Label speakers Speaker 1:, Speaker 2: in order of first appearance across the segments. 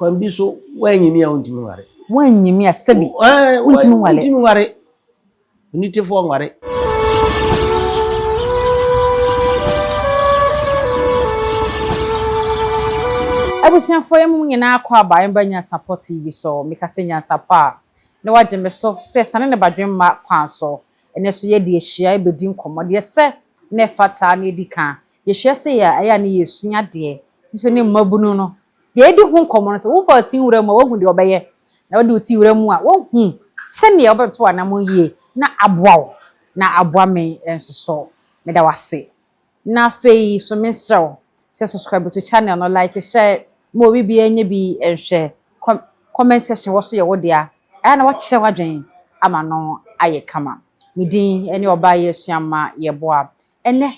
Speaker 1: Kwan bi so woanyimi a wontumi nware.
Speaker 2: Woanyimi a sɛbi wontumi nware.
Speaker 1: Wontumi nware. Onitefoɔ nware.
Speaker 2: Abusuafoɔ yɛn mu nyinaa kɔ aba yɛn ba Nyansapɔ TV so. Meka sɛ Nyansapɔ a na wagye me so sɛ sane ne badwemma kwan so. Ɛnɛ so yɛde ahyia bɛdi nkɔmmɔ deɛ sɛ na ɛfata na ɛdi kan. Yɛhyia sei a ɛyɛ a ne yɛsua adeɛ titire ne mmabunu no. Deɛ yɛdi ho nkɔmmɔ no sɛ wofa wo ti nwura mu a woahu deɛ ɔbɛyɛ na wode wo ti wura mu a woahu sɛdeɛ wobɛto w'anammɔn yie na aboa wo na aboa me nso so. Meda wo ase. Na afei so mesrɛ wo sɛ subscribe to channel no, like, share ma obi biara nyɛ bi nhwɛ. Comment section hɔ so yɛ wo dea. Ɛyɛ na wakyerɛ w'adwene ama no ayɛ kama. Me din ne ɔbaa yi Asuama Yeboah. Ɛnɛ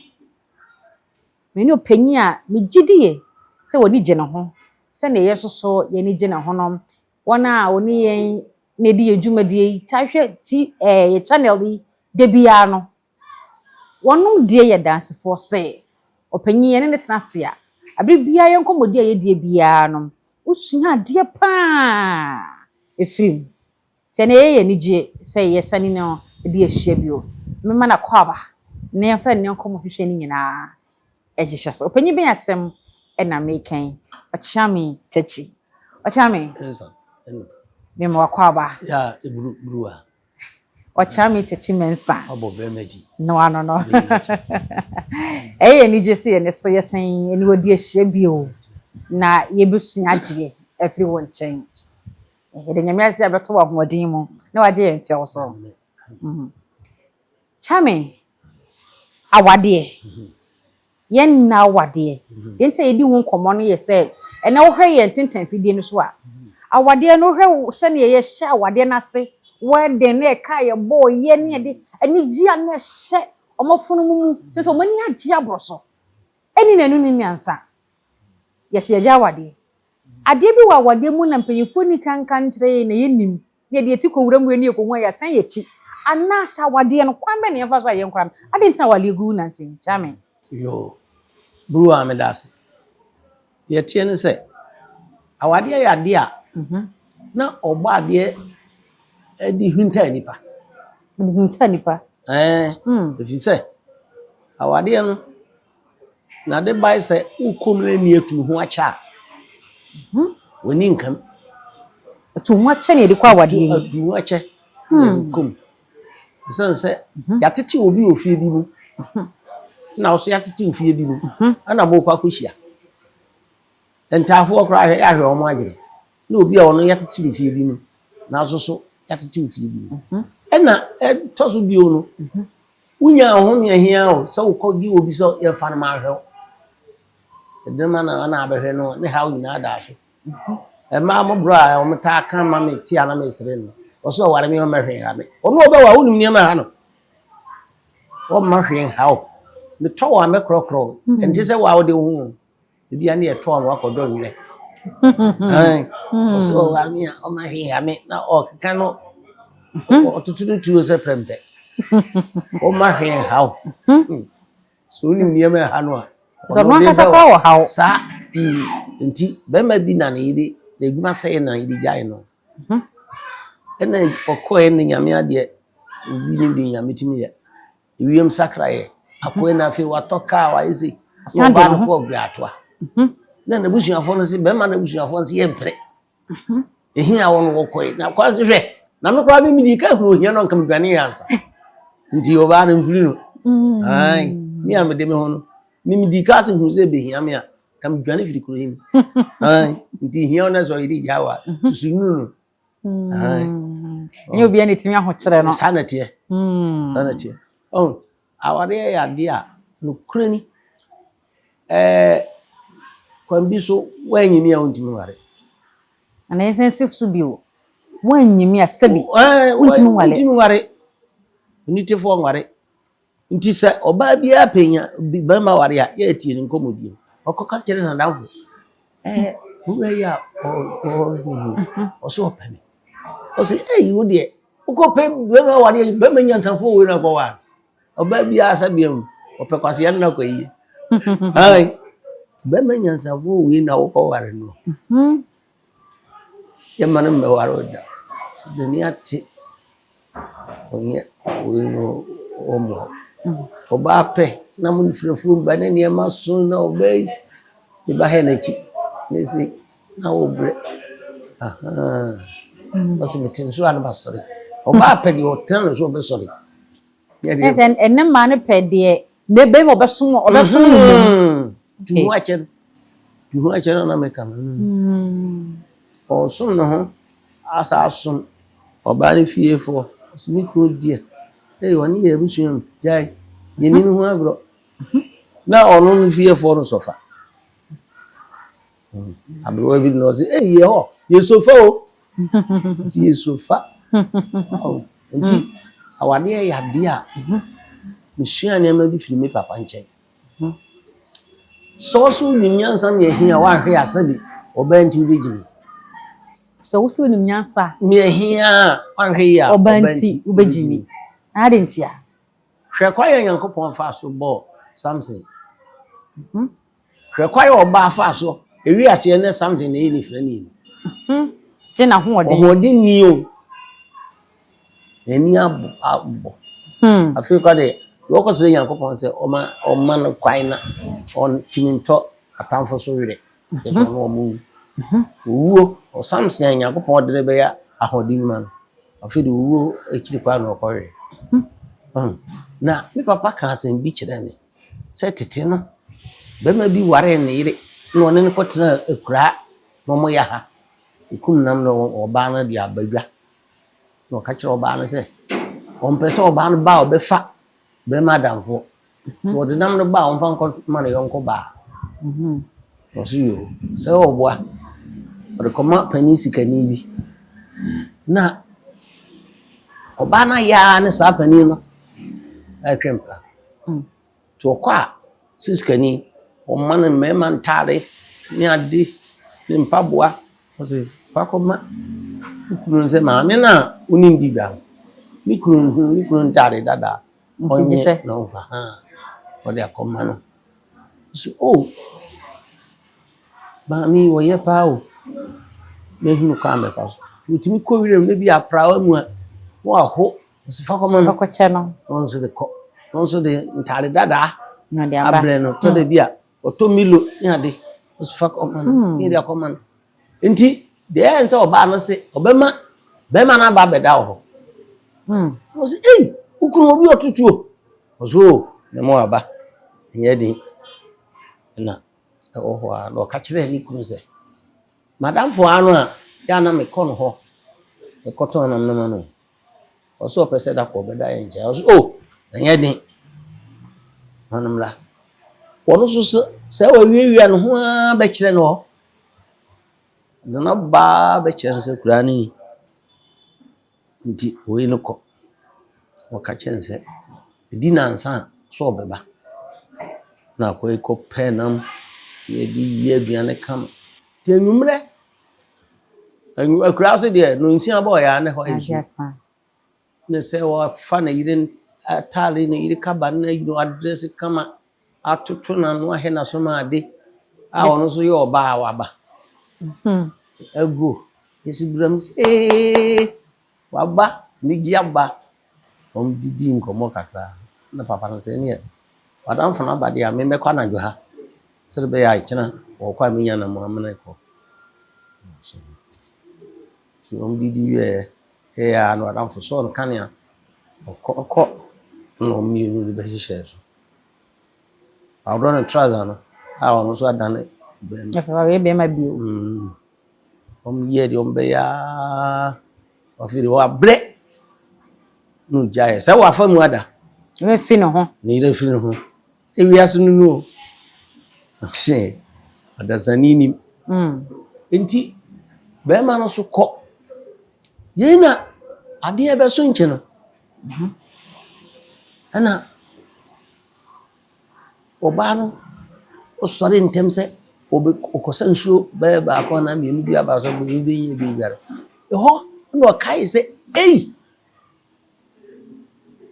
Speaker 2: me ne ɔpanyin a megye die sɛ w'ani gye ne ho sɛnea yɛn nso so yɛn gye ne ho no. Wɔn a wɔne yɛn na ɛdi yɛn dwumadie yi taa hwɛ ti yɛ channel yi da biara no, wɔnom deɛ yɛ dansefoɔ sɛ ɔpanyin yɛne ne tena ase a abere biara yɛn nkɔmmɔdi a yɛdie biara no, wosua adeɛ paa ɛfiri mu. Nti ɛnɛ yɛyɛ anigye sɛ yɛsane no de ahyia bio. Mema no akɔ aba na yɛmfa ne nkɔmmɔ hwehwɛ no nyinaa ɛhyehyɛ so. Ɔpanyin bɛn asɛm ɛna meka yi? Ɔkyea me Takyi. Ɔkyea me.
Speaker 1: Nsa. Ɛno.
Speaker 2: Mema wakɔ aba.
Speaker 1: Ya eburu buruwa.
Speaker 2: Ɔkyea me Takyi Mensa.
Speaker 1: Ɔbɔ bɛrima di.
Speaker 2: No ano no. Ɛyɛ anigye sɛ yɛne so yɛsan ɛne wɔdi ahyia bio na yɛbɛsua adeɛ afiri wɔ nkyɛn. Yɛde Nyame ase abɛto wɔ ahoɔden mu na wagye yɛn mfɛw so. Kyame, awadeɛ. Yɛn nna awadeɛ. Deɛ nti a yɛdi ho nkɔmmɔ no yɛ sɛ ɛnɛ wohwɛ yɛn tentan fidie no so a, awadeɛ no wohwɛ sɛnea yɛhyɛ awadeɛ no ase, wedding na ɛka yɛbɔɔ yɛ ne yɛde anigye a na ɛhyɛ ɔmɔfono mu mu kyerɛ sɛ ɔmo ani agye aborɔ so. Ɛni n'anu ne nansa. Yɛsɛ yɛgye awadeɛ. Adeɛ bi wɔ awadeɛ mu na mpanyinfoɔ ni kankan nkyerɛ yɛn na yɛnim na yɛde yɛti kɔ wura mu ne yɛkɔhu a yɛasan yɛkyi. Anaasɛ awadeɛ no kwan bɛ na yɛmfa so a yɛnkora no. Ade nti na awadeɛ gu nansa yi? Kyame.
Speaker 1: Yo. Buruwa meda ase. Deɛ teɛ ne sɛ awadeɛ yɛ adeɛ a na ɔbɔ adeɛ de hinta nipa.
Speaker 2: Hinta nipa.
Speaker 1: Ɛɛ ɛfiri sɛ awadeɛ no n'ade bae sɛ wokɔ mu na ani atu ho akyɛ a w'ani nkam.
Speaker 2: Atu ho akyɛ na yɛde kɔ awadeɛ mu.
Speaker 1: Atu ho akyɛ na yɛde kɔ mu. Ɛsiane sɛ yɛatete obi wɔ fie bi mu na wo so yɛatete wo fie bi mu ɛna mokɔ akɔhyia. Ntaafoɔ koraa hwɛ yɛahwɛ wɔn adwene na obi a ɔno yɛatete ne fie bi mu nanso so yɛatete wo fie bi mu. Ɛna ɛtɔ so bio no, wonya ho nea hia o sɛ wokɔ gye obi sɛ yɛmfa no ma ahwɛ wo. Ɛde ma na ana abɛhwɛ no ne haw nyinaa da so. Mmaa mmɔborɔ a wɔn taa ka ma me te a na mesere no, ɔsɛ ɔware me ɔmma hwee nha me. Ɔno ɔbɛwa wonim nneɛma ha no. Ɔmma hwee nha wo. Metɔ wɔ a mɛkorɔkorɔ wo. Ɛnte sɛ wo a wode wo ho. Ebi a ne yɛtɔ a wakɔdɔ nwerɛ. Ɔsɛ ɔware me a ɔmma hwee nha me na ɔkeka no ɔtoto no tuo sɛ prɛmpɛ. Ɔmma hwee nha wo. So wonim nneɛma ɛha no a.
Speaker 2: Sɛ ɔno ankasa koraa wɔ haw.
Speaker 1: Saa. Nti bɛrima bi na ne yere n'adwuma sɛe na ne yere gyae no. Ɛna ɔkɔɛ ne Nyame adeɛ obi nim deɛ Nyame tumi yɛ. Ewiem sakraeɛ. Akɔɛ na afei watɔ kaa wayɛ sei. Na ɔbaa no kɔɔ Guatoa. Na n'abusuafoɔ no se bɛrima n'abusuafoɔ no se yɛmpere. Ehia wɔn wɔkɔɛ na kwan so hwɛ na me koraa mi di ka hunu ohia no nka medwane yɛ ansa. Nti ɔbaa no mfiri no. Ae me a mede me ho no me me di ka se hunu sɛ ebehia me a ka medwane firi kuro yi mu. Ae nti hia wo na sɛ ɔyere gya wa susu nuru no. Ae.
Speaker 2: Ɛnyɛ obiara na etumi ahokyerɛ no.
Speaker 1: Saa na teɛ. Saa na teɛ. Ɔn awareɛ yɛ adeɛ a nokorɛ ni. Kwan bi so woanyimi a wontumi nware.
Speaker 2: Ana yɛnsan si so bio. Woanyimi a sɛbi wontumi nware.
Speaker 1: Wontumi nware. Onitefoɔ nware. Nti sɛ ɔbaa biara pɛ nya bɛrima ware a yɛtie ne nkɔmmɔdie. Ɔkɔka kyerɛ n'adamfo. Owura yi a ɔsɛ ɔpɛ me. Ɔsɛ ɛyi wo deɛ wokɔpɛ bɛrima ware bɛrima nyansafoɔ wei na kɔware. Ɔbaa biara sɛ bea mu ɔpɛ kwasea no na kɔ yie. Ae bɛrima nyansafoɔ wei na wokɔware no. Yɛmma no mmɛware wo da. Sɛ n'ani ate, ɔnyɛ wei no ɔmmoa wo. Ɔbaa pɛ na mo mfrɛfoɔ ba ne nneɛma so na ɔbaa yi ne ba hɛ n'akyi ne se na wobrɛ. Ahaa. Ɔse mete nso a na masɔre. Ɔbaa pɛ deɛ ɔtena no so ɔbɛsɔre.
Speaker 2: Ɛsɛ ɛne mmaa no pɛ deɛ ne bɛrima ɔbɛsom ɔbɛsom no mmom.
Speaker 1: Tu ho akyɛ no. Tu ho akyɛ no na meka no. Ɔresom ne ho asa asom ɔbaa no fiefoɔ. Ɔse me kunu deɛ ei ɔne yɛ abusua mu gyae yɛnni ne ho agorɔ. Na ɔno no fiefoɔ no sɔfa. Aberewa bi na ɔse ei yɛ hɔ yɛ sofa o. Ɔse yɛ sofa. Nti awadeɛ yɛ adeɛ a mesua nneɛma bi firi me papa nkyɛn. Sɛ ɔse wonim nyansa ne ahia a woanhwɛ a sɛbi ɔbaa nti wobɛgye mi.
Speaker 2: Sɛ wose wonim nyansa
Speaker 1: ne ahia a woanhwɛ yie a
Speaker 2: ɔbaa nti wobɛgye mi. Na adɛn ntia?
Speaker 1: Hwɛ kwan a Nyankopɔn faa so bɔɔ Samson. Hwɛ kwan a ɔbaa faa so. Ewi aseɛ nɛ Samson na ɛyɛ nifirani no.
Speaker 2: Gye n'ahoɔden.
Speaker 1: Ɔhoɔden ni o. N'ani abɔ. Afei koraa deɛ, deɛ ɔkɔsrɛ Nyankopɔn sɛ ɔma ɔmma no kwan na ɔntumi ntɔ atamfo so werɛ. Kyerɛ sɛ ɔno ɔmo wu. Owuo, ɔsamson a Nyankopɔn de no bɛyɛ ahoɔden nnwuma no, afei deɛ owuo akyiri koraa na ɔkɔhwehwɛ. Na me papa kaa asɛm bi kyerɛɛ me sɛ tete no, barima bi waree ne yere na ɔne no kɔtenaa akuraa na wɔyɛ ha. Okum nam na ɔbaa no de aba dwa. Na ɔka kyerɛɛ ɔbaa no sɛ, ɔmpɛ sɛ ɔbaa no ba a ɔbɛfa barima adamfoɔ. Nti ɔde nam no ba a ɔmfa nkɔ ma ne yɔnko baa. Na ɔse yoo, sɛ ɔboa. Ɔde kɔma panin sikani bi. Na ɔbaa no ayɛ ara ne saa panin no ɛretwe mpena. Nti ɔkɔ a, sɛ sikani, ɔma no mmarima ntaade ne ade ne mpaboa. Ɔse fa kɔma wo kunu no sɛ maame no a wo ne no di dwa no, ne kunu ne kunu ntaade dada ɔnyɛ na ɔmfa ha ɔde akɔma no. Ɔse oh maame yi ɔyɛ paa o, mɛhunu kwan a mɛfa so. Ɔtumi kɔ wiram na bi aprawa mu a na waho. Ɔse fa kɔma no.
Speaker 2: Ɔkɔkyɛ no.
Speaker 1: Na ɔno nso de kɔ. Na ɔno nso de ntaade dadaa abrɛ no. Tɔ da bi a ɔtɔ Milo ne ade. Ɔse fa kɔma no. Hmm. Ne de akɔma no. Nti deɛ ɛyɛ sɛ ɔbaa no se ɔbɛma bɛrima no aba abɛda wɔ hɔ. Hmm. Ɔse ei wo kunu obi ɔto tuo. Ɔse o mɛma waba. Ɛnyɛ den. Ɛna ɛwɔ hɔ a na ɔka kyerɛɛ ne kunu sɛ madamfo ano a yɛ a na mekɔ no hɔ mekɔtɔn nam no ma no. Ɔse ɔpɛ sɛ da koro ɔbɛda yɛn nkyɛn. Ɔse oh, ɛnyɛ den. Ma no mmra. Ɔno nso sɛ sɛ wawiawia ne ho ara bɛkyerɛ no hɔ. Ɔde no aba bɛkyerɛ no sɛ kuraa no ni. Nti wei no kɔ. Ɔka kyerɛ no sɛ ɛdi nnansa a sɛ ɔbɛba. Na akɔ yi kɔpɛ nam na yɛde yi aduane kama. Nti anwummerɛ Akuraa so deɛ nonsia bɔɔ yɛ a na ɛhɔ ayɛ sum. Ne sɛ wafa ne yere ataade ne yere kaba ne ayi no adrɛse kama atoto n'ano ahɛ n'aso ma ade a ɔno nso yɛ ɔbaa a waba. Hmm. Agu yɛsi bram ee waba anigye aba. Wɔn didi nkɔmmɔ kakra na papa no sɛ ɛneɛ wadamfo no aba deɛ a memmɛkɔ anadwo ha. Sɛdeɛ ɛbɛyɛ a kyena wɔkɔ a menya na mo amena kɔ. Nti wɔn didi wieɛ, ɛyɛ a na w'adamfo sɔɔ no kanea, ɔkɔ. Ɔkɔ. Na wɔn mmienu no bɛhyehyɛɛ so. Ɔdɔ no trouser no a ɔno nso adane bɛrima.
Speaker 2: Afei wabɛyɛ bɛrima bio.
Speaker 1: Mm. Wɔn yɛ deɛ wɔn bɛyɛ aa. Afei deɛ wabrɛ na ogyaeɛ. Sɛ wafa mu ada.
Speaker 2: Ne werɛ fi ne ho.
Speaker 1: Ne werɛ fi ne ho. Sɛ wiase no no o. Sɛ ɔdasani nim. Mm. Nti bɛrima no so kɔ. Yei na adeɛ bɛso nkye no. Mhm. Ɛna ɔbaa no ɔsɔre ntɛm sɛ ɔkɔsa nsuo bɛyɛ baako anaa mmienu bi aba sɛ ɔbɛyɛ bi dware. Ɛhɔ na ɔkae sɛ ei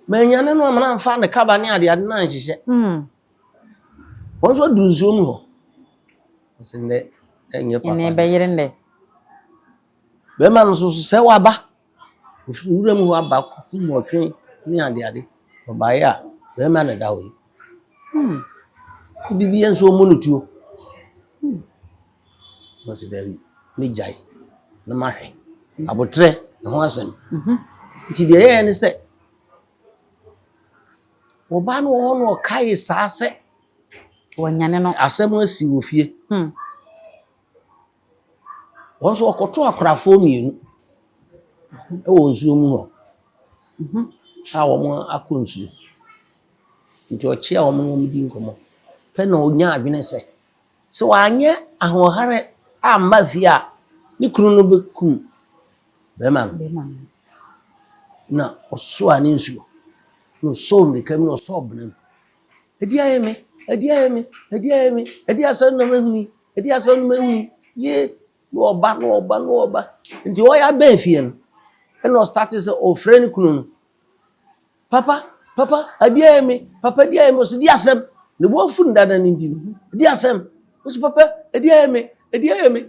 Speaker 1: Manyane no amana amfa ne kaba ne adeade no anhyehyɛ. Hmm. Wɔn nso aduru nsuo mu hɔ. Ɔsɛ nnɛ ɛnyɛ papa.
Speaker 2: Ɛnɛ bɛyere nnɛ.
Speaker 1: Bɛrima no nso so sɛ waba, ɔfiri wuram hɔ aba kɔkum ɔtwe ne adeade. Ɔbaeɛ a, bɛrima na ɛda hɔ yi. Bibi yɛ nso ɔmmɔ no tuo. Ɔse daabi, megyae na mahwɛ. Aboterɛ, ɛho asɛm. Nti deɛ ɛyɛɛ ne sɛ, ɔbaa no wɔ hɔ na ɔkae saa sɛ
Speaker 2: Wanyane no.
Speaker 1: Asɛm asi wɔ fie. Wɔn nso wɔkɔto akorafoɔ mmienu wɔ nsuo mu hɔ a wɔakɔ nsuo. Nti ɔkyea wɔn na wɔdi nkɔmmɔ pɛ na ɔnya adwene sɛ, sɛ wanyɛ ahoɔhare amma fie a, ne kunu no bɛkum bɛrima no. Na ɔsoaa ne nsuo, na ɔsɔɔ mmirika mu na ɔsɔɔ bena mu. Ɛdi ayɛ me, ɛdi ayɛ me, ɛdi ayɛ me, ɛdi asɛm na mahunu yi, ɛdi asɛm na mahunu yi, yee, na ɔba, na ɔba, na ɔba. Nti ɔyɛ abɛn fie no, ɛna ɔstarte sɛ ɔfrɛ ne kunu no, papa, papa, ɛdi ayɛ me, papa, ɛdi ayɛ me, ɔsi di asɛm. Ne bo afu no dada no nti no, ɛdi asɛm. Ɔsi papa, ɛdi ayɛ me, ɛdi ayɛ me.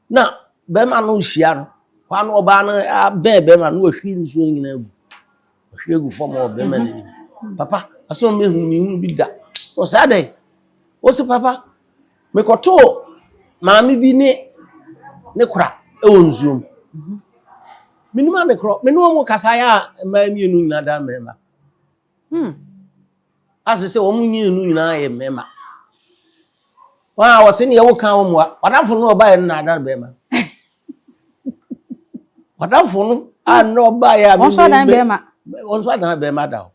Speaker 1: Na bɛrima no hyia no, hɔ a na ɔbaa no abɛn bɛrima no, na wahwie nsuo no nyinaa agu. Ɔhwie agu fam wɔ bɛrima no anim. Papa, asɛm a mehunu mehunu bi da. Ɔsɛ adɛn? Ɔsɛ papa, mekɔtoo maame bi ne ne kora wɔ nsuo mu. Menim ade korɔ, me ne wɔn kasa yɛ a mmaa mmienu nyinaa da mmarima. Ase sɛ wɔn mmienu nyinaa yɛ mmarima. Wɔn a wɔse neɛ woka wɔn mua, wadamfo no ɔbaeɛ no na ada bɛrima. Wadamfo no a na ɔbaeɛ a
Speaker 2: wɔn nso adan bɛrima.
Speaker 1: Wɔn nso adan bɛrima da hɔ.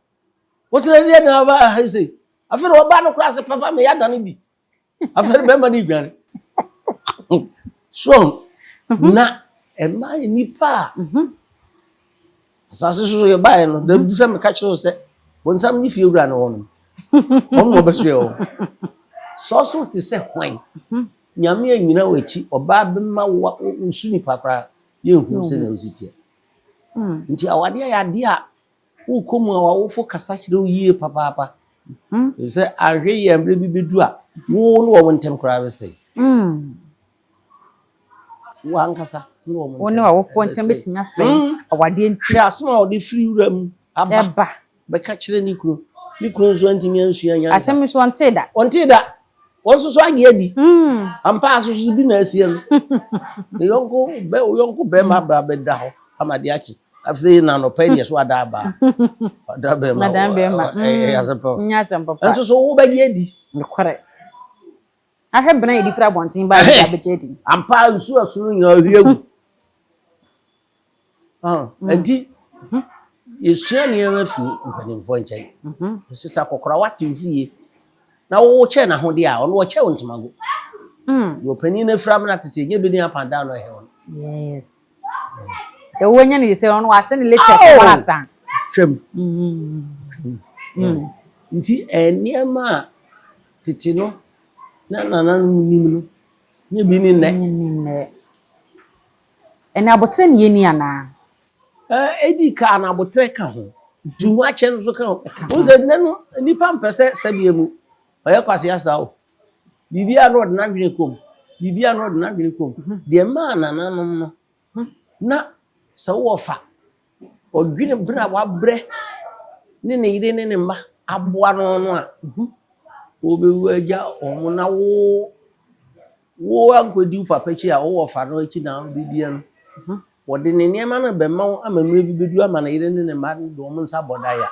Speaker 1: Wɔsi na deɛ na ɔba ha sei. Afei na ɔbaa no koraa sɛ papa meyɛ adane bi. Afei bɛrima no dwane. So na ɛma nnipa a asase so yɛbaeɛ no, da bi sɛ meka kyerɛ wo sɛ bonsam ne fie wura no wɔ no. Wɔn na wɔbɛsoɛ wɔn. Sɛ ɔso te sɛ hwan, Nyame anyina w'akyi, ɔbaa bɛma wo su nipa koraa, yɛnhu sɛnea wosi teɛ. Nti awadeɛ yɛ adeɛ a Wokɔ mu a, w'awofo kasa kyerɛ wo yie papaapa. Efisɛ anhwɛ yie a, mmerɛ bi bɛdu a, wo ne wɔn ntam koraa bɛsɛe. Wo ankasa ne wɔn
Speaker 2: Wo ne w'awofoɔ ntam bɛtumi asɛe awadeɛ nti.
Speaker 1: Hwɛ asɛm a ɔde firi wura mu aba bɛka kyerɛ ne kunu. Ne kunu nso antumi ansua nyansa.
Speaker 2: Asɛm nso ɔntee da.
Speaker 1: Ɔntee da. Wɔn nso so agye adi. Ampa ara nso bi na asie no. Ne yɔnko bɛ yɔnko bɛrima ba bɛda hɔ ama adeɛ akye. Afei na anɔpa yi deɛ so ada aba. Ada bɛrima.
Speaker 2: Ada bɛrima.
Speaker 1: Ɛyɛ asɛm papa.
Speaker 2: Nyɛ asɛm papa.
Speaker 1: Nso so wobɛgye adi.
Speaker 2: Nokorɛ. Ahwɛ bena yɛde firi abɔnten baa yɛde abɛgye adi.
Speaker 1: Ampa nsuo ɛsono nyinaa ɔhwie agu. Nti yɛsua nneɛma firi mpanimfoɔ nkyɛn. Ɛsɛ sɛ akɔkora wate wo fie na wokyɛ n'ahodeɛ a ɔno ɔkyɛ wo ntomago. Deɛ ɔpanin no afira amena tete nyɛ bi ne apandan no ɛhɛ no.
Speaker 2: Yes. Ɛwɔ nya ne sɛ ɔno wahyɛ ne latest oh! asa.
Speaker 1: Hwɛm. Nti nneɛma a tete no na nananom nim no nyɛ bi ne nnɛ.
Speaker 2: Ɛnna aboterɛ ne yɛnni anaa?
Speaker 1: Ɛdi ka na aboterɛ ka ho. Tu ho akyɛ nso ka ho. Wohu sɛ nnɛ no nnipa mpɛ sɛ sɛdeɛ mu ɔyɛ kwasea saa o. Biribiara na ɔde n'adwene kɔ mu. Biribiara na ɔde n'adwene kɔ mu. Deɛ ɛmaa nananom no na sɛ wowɔ fa Ɔdwene berɛ a wabrɛ ne ne yere ne ne mma aboa no no a, wɔbɛwu agya wɔn na wo wo ankɔdi wo papa akyi a wowɔ fa no akyi na wobɛdie no. Wɔde ne nneɛma no bɛma wo ama mmerɛ bi bɛdu ama ne yere ne ne mma no de wɔn nsa abɔ dan a.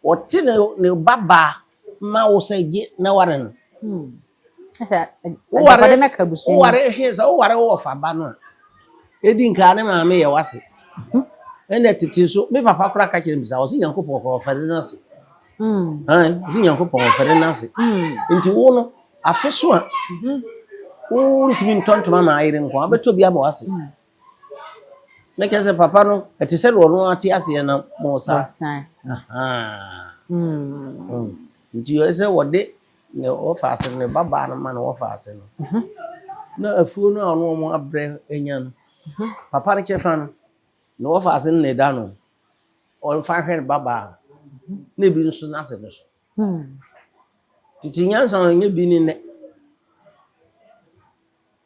Speaker 1: Ɔte ne ne babaa ma wo sɛ gye na ware no. Woware woware he sɛ woware wo wɔfa ba no a, edi nkaa ne maame yɛ w'ase. Ɛnna tete nso me papa koraa ka kyerɛ me sa ɔse Nyankopɔn koraa ɔfɛre n'ase. Ɔse Nyankopɔn ɔfɛre n'ase. Nti wo no afe so a wontumi ntɔ ntoma ma ayere nko a wobɛtɔ bi ama w'ase. Na kyerɛ sɛ papa no ɛte sɛ deɛ ɔno ate aseɛ na mo saa. Nti ɛsɛ sɛ wɔde Ne wɔfaase no, ne babaa no ma ne wɔfaase no. Na afuo no a ɔno wɔn abrɛ anya no, papa no kyɛfa no, ne wɔfaase no na ɛda no, ɔmfa hwɛ ne babaa no, na ebi nso n'ase no so. Tete nyansa no nyɛ bi ne nnɛ.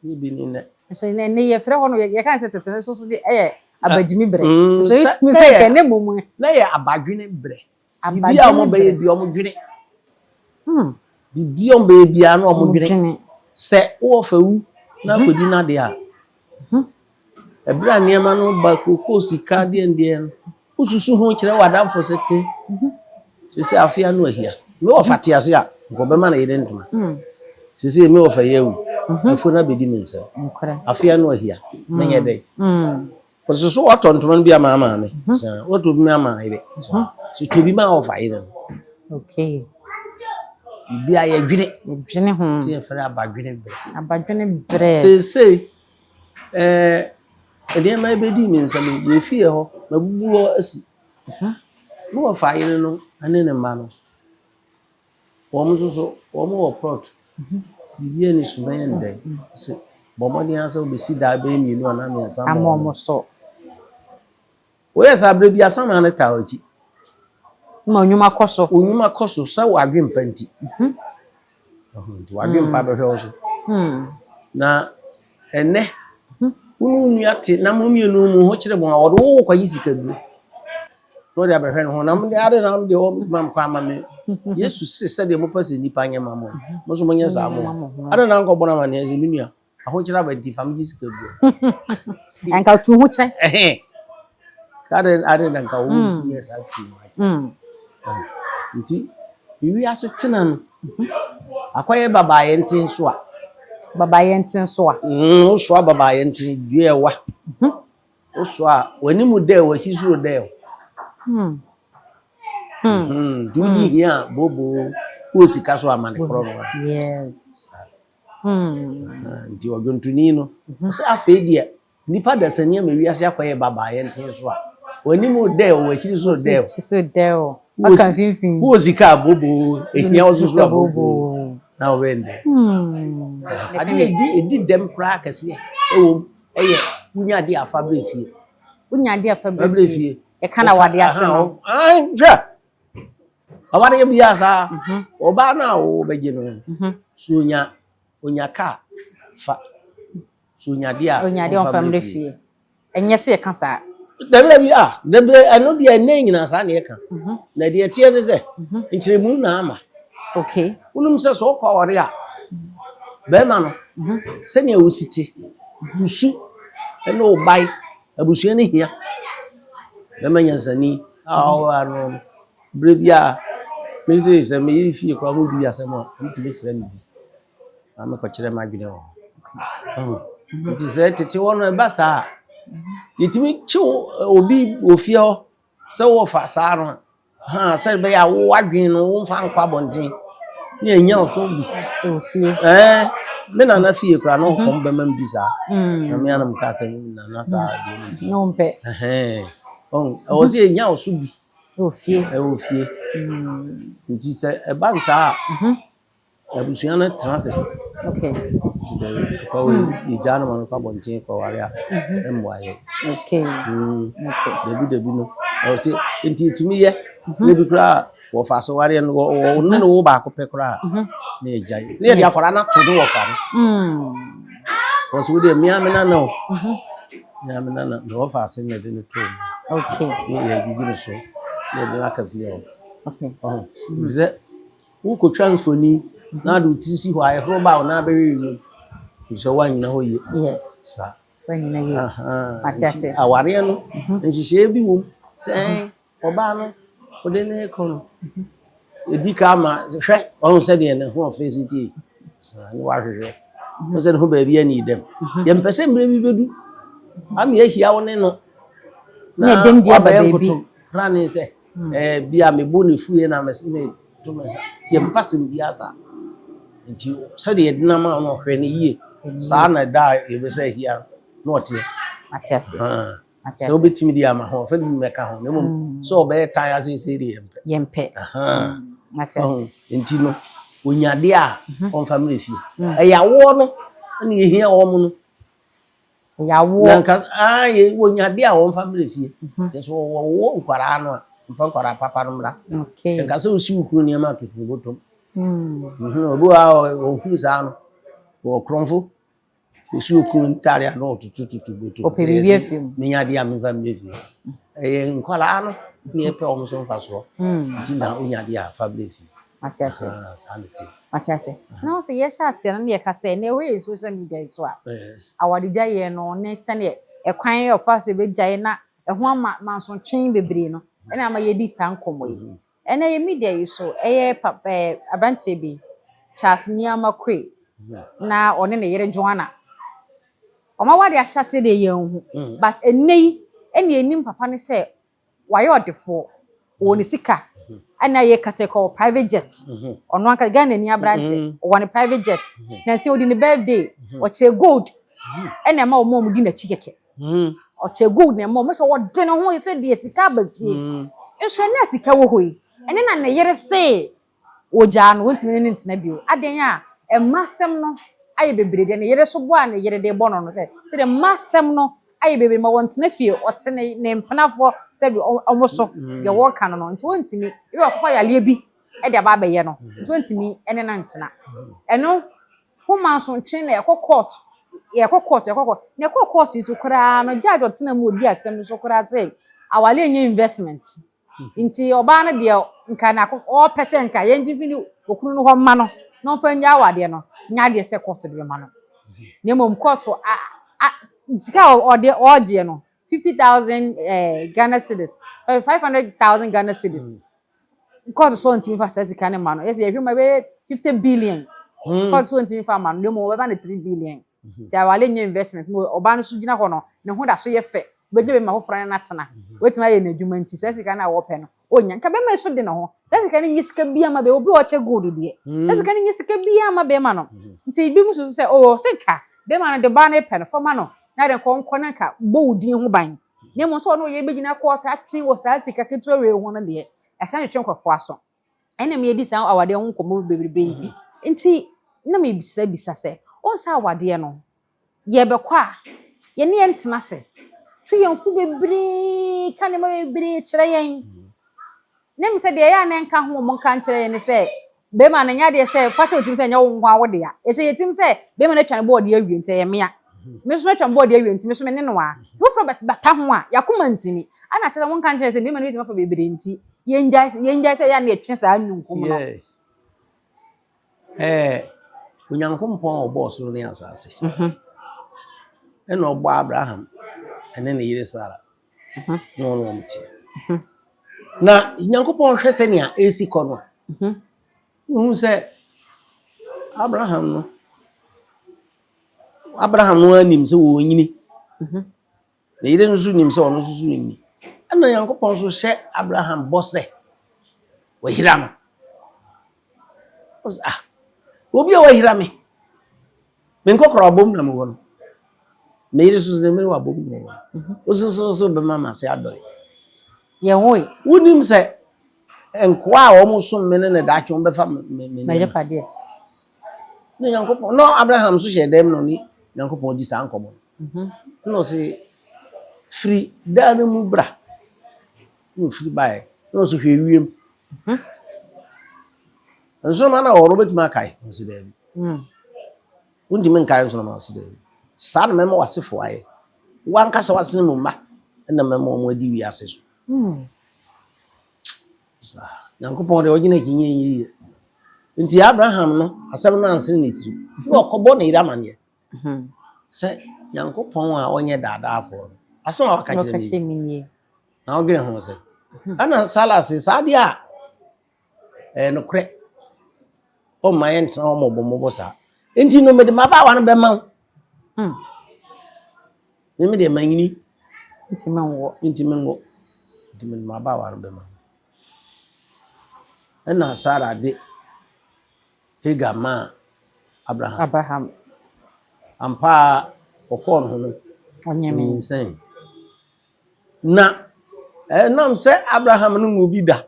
Speaker 1: Nyɛ bi ne nnɛ.
Speaker 2: Nso ɛnɛ ɛnɛ yɛfrɛ hɔ no yɛka sɛ tete no nso so de ɛyɛ abagyimi berɛ. Nso yɛtumi sɛ kɛ ne mmom.
Speaker 1: Na yɛ abadwene berɛ. Biribi a wɔbɛyɛ bi wɔn dwene. Biribi a wɔbɛyɛ biara na wɔn dwene. Sɛ wowɔ fɛ wu na akɔdi n'adeɛ a, ɛberɛ a nneɛma no ba kookoo sika deɛ deɛ no, wosusu ho kyerɛ w'adamfo sɛ pe sese afe ano ahia. Me wɔfa te ase a, nka ɔbɛma ne yere ntoma. Sese me wɔfa yi awu, afuo no abɛdi me nsam. Afe ano ahia, menyɛ dɛn? Wɔse so wɔatɔ ntoma no bi ama maame? Saa. Wɔatɔ bi ama yere? Saa. Sɛ tɔ bi ma wɔfa yere no.
Speaker 2: Okay.
Speaker 1: Biribi a yɛdwene.
Speaker 2: Yɛdwene ho.
Speaker 1: Nti yɛfrɛ abadwene berɛ.
Speaker 2: Abadwene berɛ.
Speaker 1: Seesei, ɛɛ nneɛma yi bɛdii me nsam yi, yɛfie hɔ, mabubu hɔ asi. Ne wɔfa yere no ne ne mma no, Wɔn nso so, wɔn wɔ plot. Biribi ani so bɛyɛ no dɛn? Sɛ bɔ mmɔden ara sɛ wobɛsi dan bɛyɛ mmienu anaa mmiɛnsa
Speaker 2: ama wɔn so.
Speaker 1: Woyɛ saa berɛ bi asaman no taa w'akyi.
Speaker 2: Ma nnwuma kɔ so.
Speaker 1: Wo nnwuma kɔ so sɛ w'adwempa nti. Nti w'adwempa bɛhwɛ wo so. Na ɛnnɛ, wo ne wo nua te na mo mmienu mo ho kyere mo a, ɔde wo kɔgye sikaduro. Na ɔde abɛhwɛ ne ho. Na mo de ade na mo de ɔma mo kwan ama me. Yesu se sɛdeɛ mopɛ sɛ nnipa nyɛ ma mo, mo nso monyɛ saa mo. Ade na nkɔbɔ no amanneɛ sɛ me nua, ahokyere aba nti fa me gye sikaduro.
Speaker 2: Nka tu ho kyɛ.
Speaker 1: Ɛhɛn. Ade ade na nka wo nyɛ saa tu ho akyɛ. Nti wiase tena no akɔyɛ babaayɛ nten so a.
Speaker 2: Babaayɛ nten so a.
Speaker 1: Wosoa babaayɛ nten dua ɛwa. Wosoa a, w'anim dɛ, w'akyi nso dɛ. Nti wodi hia a, booboo, wowɔ sika so a, ma ne korɔ no a.
Speaker 2: Yes.
Speaker 1: Nti ɔdwontoni no, sɛ afei deɛ, nnipa dasani ama wiase akɔyɛ babaa yɛnte so a, w'anim dɛ, w'akyi nso dɛ.
Speaker 2: W'akyi so dɛ o. Waka mfimfini.
Speaker 1: Wowɔ sika a, booboo, ehia wo nso so a, booboo. Na wobɛyɛ no dɛ. Adeɛ ɛdi dɛm koraa kɛseɛ ɛwɔ mu. Ɛyɛ wonya adeɛ afa berɛ fie.
Speaker 2: Wonya adeɛ afa berɛ fie. Ɛka na wade ase no.
Speaker 1: Hwɛ awadeɛ biara saa. Mhm. Ɔbaa no a wɔbɛgye no mhm. so onya onya kaa fa so onya adeɛ a
Speaker 2: onya adeɛ ɔmfa mmerɛ fie. Ɛnyɛ sɛ yɛka saa.
Speaker 1: Dabi dabi a dabi ɛno deɛ ɛnɛ nyinaa saa na yɛka. Mhm. Na deɛ ɛteɛ ne sɛ nkyerɛmu na ama.
Speaker 2: Okay.
Speaker 1: Wonim sɛ sɛ ɔkɔ aware a bɛrima no sɛnea wosi te, wo su ne wo bae, abusua no hia. Bɛrima nyansani a ɔwɔ ano no, berɛ bi a me se sɛ meyere fie koraa wɔdi asɛm a, wɔtumi frɛ me bi na mekɔkyerɛ m'adwene wɔ hɔ. Nti sɛ tete hɔ no ɛba saa a, yɛtumi kye obi wɔ fie hɔ sɛ wɔfa saa no a, Haa, sɛ ɛbɛyɛ a wo adwene no womfa nkɔ abɔnten ne ɛnya wo so bi.
Speaker 2: Wɔ fie.
Speaker 1: Ɛɛ, me nana fie koraa na ɔkɔm bɛma me bi saa. Na me anam kaa sɛ me nana saa deɛ no nti.
Speaker 2: Na wompɛ.
Speaker 1: Ɛhɛn. Ɔn, ɛwɔ sɛ ɛnya wo so bi.
Speaker 2: Wɔ fie.
Speaker 1: Ɛwɔ fie. Nti sɛ ɛba no saa a, Abusua no tena ase.
Speaker 2: Okay.
Speaker 1: Nti dɛ akwa wei hmm. yɛgyaa no ma no kɔ abɔnten kɔware a mhm. ɛmmoa yɛ.
Speaker 2: Okay.
Speaker 1: Okay. Dabi dabi no ɛwɔ sɛ nti ɛtumi yɛ mhm. na bi koraa wɔfa so wareɛ no wɔne no wo baako pɛ koraa mhm. na yɛgyae na yɛde akwadaa no ato ne wɔfa no.
Speaker 2: Hmm.
Speaker 1: Wɔ so wodeɛ mmea me nana o. Mmea me nana na wɔfa ase na yɛde no too mu.
Speaker 2: Okay.
Speaker 1: Ne yɛgyegye no so na yɛde no aka fie hɔ.
Speaker 2: Okay.
Speaker 1: Ɔho. Sɛ Wokotwa mfoni na ade wo tiri si hɔ a, ɛhoro ba a, wo nan bɛhwehwɛ wiem. Efisɛ woannyina hɔ yie.
Speaker 2: Yes.
Speaker 1: Saa.
Speaker 2: Woannyina yie.
Speaker 1: Ahaa.
Speaker 2: Mate
Speaker 1: Nti
Speaker 2: ase.
Speaker 1: awareɛ no, nhyehyɛeɛ bi wom sɛ ɛn, ɔbaa no, wode no rekɔ no, ɛdi ka ma hwɛ, ɔhu sɛdeɛ ne ho ɔfɛ si tie. Saa ne wahwehwɛ. Wo sɛ ne ho baabi ani dɛm. Yɛmpɛ sɛ mmerɛ bi bɛdu ama yɛahyia wo ne no
Speaker 2: Na ɛdɛm di aba
Speaker 1: wabɛyɛ
Speaker 2: baabi.
Speaker 1: nkoto prane sɛ ɛɛ bi a mebo ne fuiɛ na mese me to me nsa. Yɛmpa asɛm biara saa. Nti sɛdeɛ yɛde no ama no ɔhwɛ no yie. Saa na ɛda a yɛbɛsɛ ahia no na ɔteɛ.
Speaker 2: Mate ase.
Speaker 1: Ahaa.
Speaker 2: Mate
Speaker 1: Sɛ
Speaker 2: ase.
Speaker 1: wobɛtumi de ama ho ɔfɛ de bi mɛka ho na mmom sɛ ɔbɛyɛ tan aseesei deɛ yɛmpɛ.
Speaker 2: Yɛmpɛ.
Speaker 1: Ahaa.
Speaker 2: Mate ase.
Speaker 1: Ɔho. Nti no, ɔnya adeɛ a ɔmfa mmerɛ fie. Ɛyɛ awoɔ no na yɛhia wɔn no.
Speaker 2: Ɛyɛ awoɔ.
Speaker 1: Na nka ah yɛ wɔnya adeɛ a wɔmfa mmerɛ fie. Mhm. Yɛ so wɔwɔ nkwaraa no a mfa nkwaraa papa no mmra.
Speaker 2: Okay.
Speaker 1: Nka sɛ wosi wo kunu nneɛma atoto bɔtɔm.
Speaker 2: Mm.
Speaker 1: Mhm. Obi wɔ hɔ a ɔhunu saa no wɔ korɔmfo. Ɔsi okunu ntaare a na ɔtotototo bɔtɔ mu
Speaker 2: Ɔpɛ
Speaker 1: sɛ
Speaker 2: biribi
Speaker 1: yɛse
Speaker 2: afi mu.
Speaker 1: menya adeɛ a memfa mmrɛ fie. Ɛyɛ nkwadaa no na yɛpɛ wɔn so mfasoɔ nti na wonya adeɛ a fa brɛ fie.
Speaker 2: Mate ase.
Speaker 1: Ahaa, saa na ɛte.
Speaker 2: Mate ase. Na wo sɛ yɛhyɛ aseɛ no na yɛka sɛ ɛnɛ woyɛ social media yi so a,
Speaker 1: Yes.
Speaker 2: awaregyaeɛ no ne sɛdeɛ ɛkwan a ɔfa so bɛgyae na ɛho ama mansotwe bebree no ɛna ama yɛdi saa nkɔmmɔ yi. Ɛnɛ yɛ media yi so ɛyɛ papa ɛɛ aberanteɛ bi Charles Nneama Kwe na ɔne ne yere Joanna. Wɔn aware ahyɛ aseɛ deɛ yɛn ho but ɛnɛ yi ɛna yɛnim papa no sɛ wayɛ ɔdefoɔ, ɔwɔ ne sika ɛna yɛka sɛ kɔ private jet. Ɔno ankasa Ghana ni aberante, ɔwɔ ne private jet. Na sɛ ɔdi ne birthday, ɔkyɛ gold ɛna ɛma wɔn a wɔdi n'akyi kɛkɛ. Ɔkyɛ gold na ɛma wɔn sɛ ɔde ne ho sɛ deɛ sika aba fie. Nso ɛna sika wɔ hɔ yi, ɛne na ne yere se ogyaa no, wɔntumi ne no ntena bio. Adan a mma asɛm no ayɛ bebree deɛ ne yere so bɔ a ne yere de bɔ no no sɛ sɛdeɛ mma asɛm no ayɛ bebree ma wɔntena fie, ɔte ne ne mpenafoɔ sɛbi ɔmo so deɛ wɔreka no no nti wɔntumi ebi wakɔfa yareɛ bi ɛde aba abɛyɛ no nti wɔntumi ɛne no ntena. Ɛno ho mansotwe na ɛkɔ court, yɛkɔ court, yɛkɔ court na ɛkɔ court yi so koraa no, judge ɔtena mu odi asɛm no so koraa sɛ aware nyɛ investment. Nti ɔbaa no deɛ nka na ɔpɛ sɛ nka yɛngye fi ne okunu no hɔ mma no na ɔmfa nyɛ awadeɛ no nyɛ adeɛ sɛ court de bɛma no, na mmom court a a sika a ɔde ɔregyeɛ no 50,000 Ghana cedis, 500,000 Ghana cedis, court so ɔntumi fa saa sika no ma no. Yɛsɛ yɛhwɛ mu ɛbɛyɛ 50 billion. Court so ɔntumi fa ma no, na mmom ɔbɛma no 3 billion. Nti awale nyɛ investment mu. Ɔbaa no so gyina hɔ no, ne ho da so yɛ fɛ, bɛgye bɛma foforɔ no natena wɔtumi ayɛ n'adwuma. Nti saa sika no a wɔpɛ no onya nka bɛrima yi so de ne ho. Saa sika no nyɛ sika bi ama bɛrima obi a ɔkyɛ gold deɛ, saa sika no nyɛ sika bi ama bɛrima no. Nti ebi mu soso sɛ oh, sɛ nka bɛrima no de baa no pɛ no fɔma no na de nkɔ nkɔ na nka bɔ wo din ho ban, na mmom sɛ ɔno ɔyɛ bɛgyina kɔɔta atwe wɔ saa sika ketewa wei ho no deɛ, ɛsan twetwe nkurɔfoɔ aso. Ɛna mi yɛdi saa awadeɛ ho nkɔmmɔ bebrebe yi. Nti na mebisa bisa sɛ ɔn sɛ awadeɛ no yɛbɛkɔ a, yɛne yɛn ntena ase to yɛn fo bebree ka nneɛma bebree kyerɛ yɛn na mi sɛ deɛ ɛyɛ a na nka ho ɔmo nka nkyerɛ yɛn ne sɛ bɛrima no nyɛ adeɛ sɛ fa hyɛ otim sɛ ɛnyɛ wo nko awo dea. Ɛhyɛ yɛ tim sɛ bɛrima no atwa ne bɔɔde awie nti ɛyɛ mmea, me nso atwa me bɔɔde awie nti me nso me ne no a nti foforɔ bɛta ho a yɛakoma ntimi ana kyerɛ sɛ wɔnka nkyerɛ sɛ bɛrima no bɛtumi afa bebree nti yɛngyae sɛ ɛyɛ a na yɛtwe saa nunkum no.
Speaker 1: Yes. Onyankopɔn a ɔbɔɔ soro ne asase ɛna ɔbɔ Abraham ɛne ne yere Sara na ɔne wɔn te. Na Nyankopɔn hwɛ sɛnea ɛsi kɔ no a, wohu sɛ Abraham no anim sɛ wɔnyini. Ne yere no nso nim sɛ ɔno nso so nyini. Ɛna Nyankopɔn nso hyɛ Abraham bɔ sɛ wahira no. Ɔsɛ ah, obi a wahira me, me nkɔkɔrɔ abom na mewɔ no. Me yere nso ne mene wabom na mewɔ no. Woso so so bɛma m'ase adɔre.
Speaker 2: Yɛn ho yi.
Speaker 1: Wonim sɛ nkoa a wɔn som me ne ne daakye wɔn bɛfa me nneɛma.
Speaker 2: M'agyapadeɛ.
Speaker 1: Na Nyankopɔn na Abraham nso hyɛ dɛm na ɔne Nyankopɔn di saa nkɔmmɔ no. Na ɔse firi dan no mu bra. Na ofiri baeɛ. Na ɔse hwɛ wiem. Nsoroma no a wɔwɔ no wobɛtumi akae? Ɔse daabi. Wontumi nkae nsoroma? Ɔse daabi. Saa na mɛma w'asefo ayɛ. Wankasa w'asene mu mma ɛna mɛma wɔn adi wiase so. Saa. Nyankopɔn deɛ ɔgyina akyinnye nyɛ yie. Nti Abraham no asɛm no ansene ne tirim. Na ɔkɔbɔ ne yere amanneɛ sɛ Nyankopɔn a ɔnyɛ daadaafoɔ no, asɛm a waka
Speaker 2: Na
Speaker 1: kyerɛ
Speaker 2: ɔka
Speaker 1: me yi,
Speaker 2: kyerɛ me nie.
Speaker 1: Na ɔdwene ho sɛ ɛna Sara se saa deɛ a ɛyɛ nokorɛ, ɔmma yɛntena hɔ mmɔbɔmmɔbɔ saa. Nti no mede m'abaawa no bɛma wo. Me me deɛ manyini.
Speaker 2: Nti menwɔ.
Speaker 1: Nti menwɔ. Nti mede m'abaawa no bɛma wo. Ɛna Sara de Hagar maa Abraham.
Speaker 2: Abraham.
Speaker 1: Ampa a ɔkɔɔ ne ho no,
Speaker 2: Ɔnyɛ me.
Speaker 1: onyinsɛn. Na ɛnam sɛ Abraham no mu bi da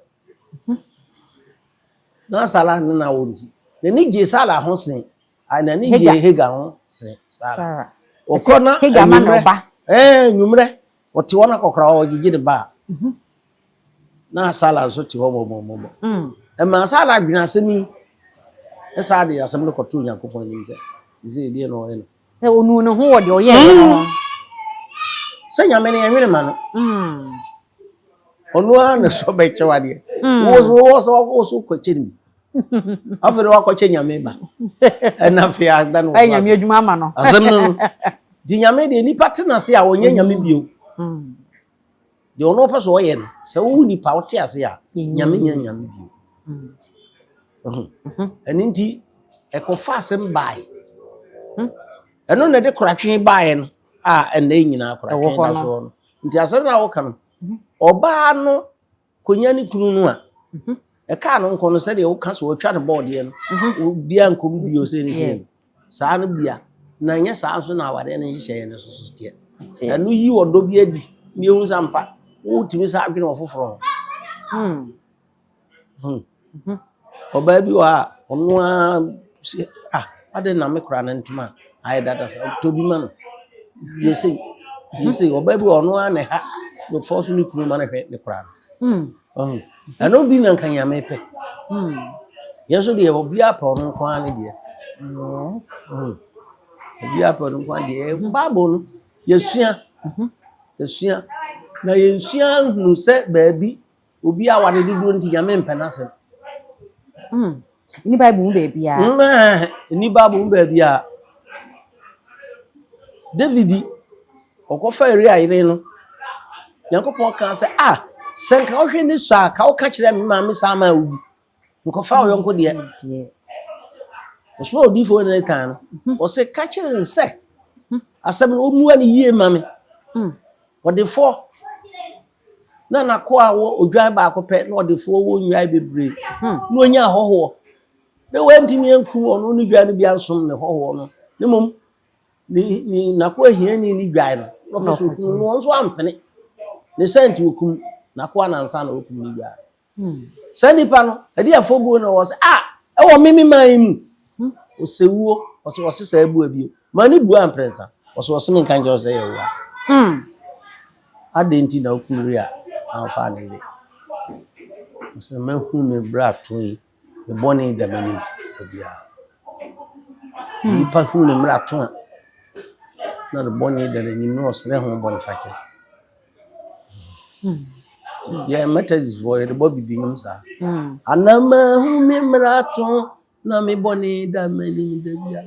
Speaker 1: na Sara ne na wɔ nti, n'ani gye Sara ho sen a n'ani gye
Speaker 2: Hagar.
Speaker 1: Hagar ho sen Sara.
Speaker 2: Sarah.
Speaker 1: Ɔkɔ na
Speaker 2: Hagar ma ne
Speaker 1: anwummerɛ
Speaker 2: ɔba.
Speaker 1: Anwummerɛ ɔte hɔ na kɔkora ɔgyegye ne ba a, na Sara nso te hɔ mmɔbɔmmɔbɔ. Ɛmaa Sara adwene asɛm yi, ɛsaa de asɛm no kɔtoo Onyankopɔn anim sɛ, sɛ deɛ na ɔyɛ no.
Speaker 2: Sɛ onuu ne ho wɔ deɛ ɔyɛeɛ no ho.
Speaker 1: Sɛ Nyame no yɛnwene ma no. Ɔno ara na sɛ ɔbɛkyɛ wo adeɛ. Wo so wo so wo so kɔkyɛ no bi. Afei de wakɔkyɛ Nyame ba. Ɛna afei ada no.
Speaker 2: Ɛyɛ Nyame adwuma ama no.
Speaker 1: Asɛm no no. Nti Nyame deɛ nipa te n'ase a ɔnyɛ Nyame bio. Deɛ ɔno ɔpɛ sɛ ɔyɛ no, sɛ wowo nipa wote ase a, Nyame nyɛ Nyame bio. Ɛno nti, ɛkɔfa asɛm bae. Ɛno na ɛde koratwe baeɛ no a ɛnnɛ nyinaa koratwe da soɔ no. Nti asɛm no a woka no, ɔbaa no kɔnya ne kunu no a, ɛkaa no nkɔ no sɛdeɛ woka sɛ wɔatwa no bɔɔdeɛ no, obiara nkɔm bio sɛ ne sɛ saa no bia, na ɛnyɛ saa nso na awareɛ no nhyehyɛeɛ no so so teɛ. Ɛno yi ɔdɔ bi adi na yɛhu sɛ ampa wotumi saa adwene ɔfoforɔ ho. Ɔbaa bi wɔ hɔ a, ɔno ara sɛ ah adɛn na me kora no ntoma a ayɛ dada saa, tɔ bi ma no. Yɛ sei, yɛ sei. Ɔbaa bi wɔ hɔ ɔno ara na ɛha no fɔ so ne kunu ma no hwɛ ne kora no. Ɔho. Ɛno bi na nka Nyame pɛ. Yɛn nso deɛ obiara pɛ ɔno nko ara ne deɛ. Ɔho. Obiara pɛ ɔno nko ara deɛ. Bible no, yɛsua. Yɛsua. Na yɛnsua nhunu sɛ baabi Obi aware dodoɔ nti Nyame mpɛ n'asɛm.
Speaker 2: Mm. Nni Bible mu baabiara.
Speaker 1: Mm, nni Bible mu baabiara. David ɔkɔfa Uria yere no. Nyankopɔn kaa sɛ, ah, sɛ nka wohwɛ ne sɔ a, ka woka kyerɛ me maame saa ma wo bi. Nkɔfa wo yɔnko deɛ. Ɔsoma odiyifoɔ Natan no, mhm. ɔsɛ ka kyerɛ no sɛ, mhm. asɛm no ɔmmua no yie ma me. Mm. Ɔdefoɔ Na n'akoa wɔ odwan baako pɛ, na ɔdefoɔ wɔ nnwan bebree, na ɔnya ahɔhoɔ. Na wantumi ankum ɔno ne dwan no bi ansom ne hɔhoɔ no, na mmom ne ne n'akoa hiani ne dwan no, na ɔpɛ sɛ ɔkum no, ɔno nso ampene. Ne saa nti ɔkum n'akoa no ansa na ɔkum ne dwan no. Saa nipa no, ɛde afɔbuo na ɔwɔ sɛ, a ɛwɔ me me man yi mu. Ɔsɛ wuo, ɔsɛ ɔse saa bua bio. Ma ne bua mprɛnsa, ɔsɛ ɔse menka nkyerɛ wo sɛ yɛ wua. Adɛn nti na wokum Uria amfa ne yere? Ɔsɛ mahu me mmarato yi, me bɔne da m'anim da biara. Nipa hu ne mmarato a, na ne bɔne da n'anim na ɔsrɛ ho bɔnefakyɛ. Yɛn Methodistfoɔ yɛde bɔ bibi nnwom saa. Ana mahu me mmarato na me bɔne da m'anim da bia.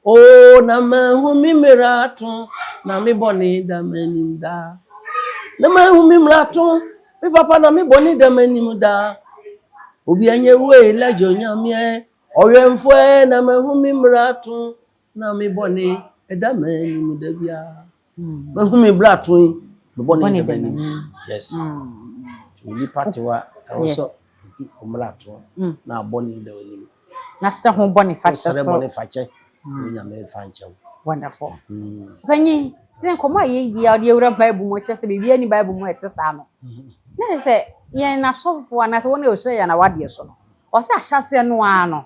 Speaker 1: O na mahu me mmarato na me bɔne da m'anim daa. Na mahu me mmarato me papa na me bɔne da m'anim daa. Obi anyɛ wei lɛgye onyameɛ ɔwɛmfoɔ na mahu me mmarato na me bɔne da m'anim da biara. Mahu me bra to yi, me bɔne da m'anim. Yes. Onipa te hɔ a, ɛwɔ sɛ ɔmmra to na abɔne da w'anim.
Speaker 2: Na srɛ ho bɔne fakyɛ so.
Speaker 1: Srɛ bɔne fakyɛ. Onyame mfa nkyɛ wo.
Speaker 2: Wonderful. Panyin, sɛ nkɔmmɔ a yɛdi a ɔde awura Bible mu kyerɛ sɛ biribiara ni Bible mu a ɛte saa no. Na kyerɛ sɛ yɛn asɔfofoɔ anaasɛ wɔn a wɔhyira yɛn awadeɛ so no, ɔsɛ ahyɛaseɛ no ara no,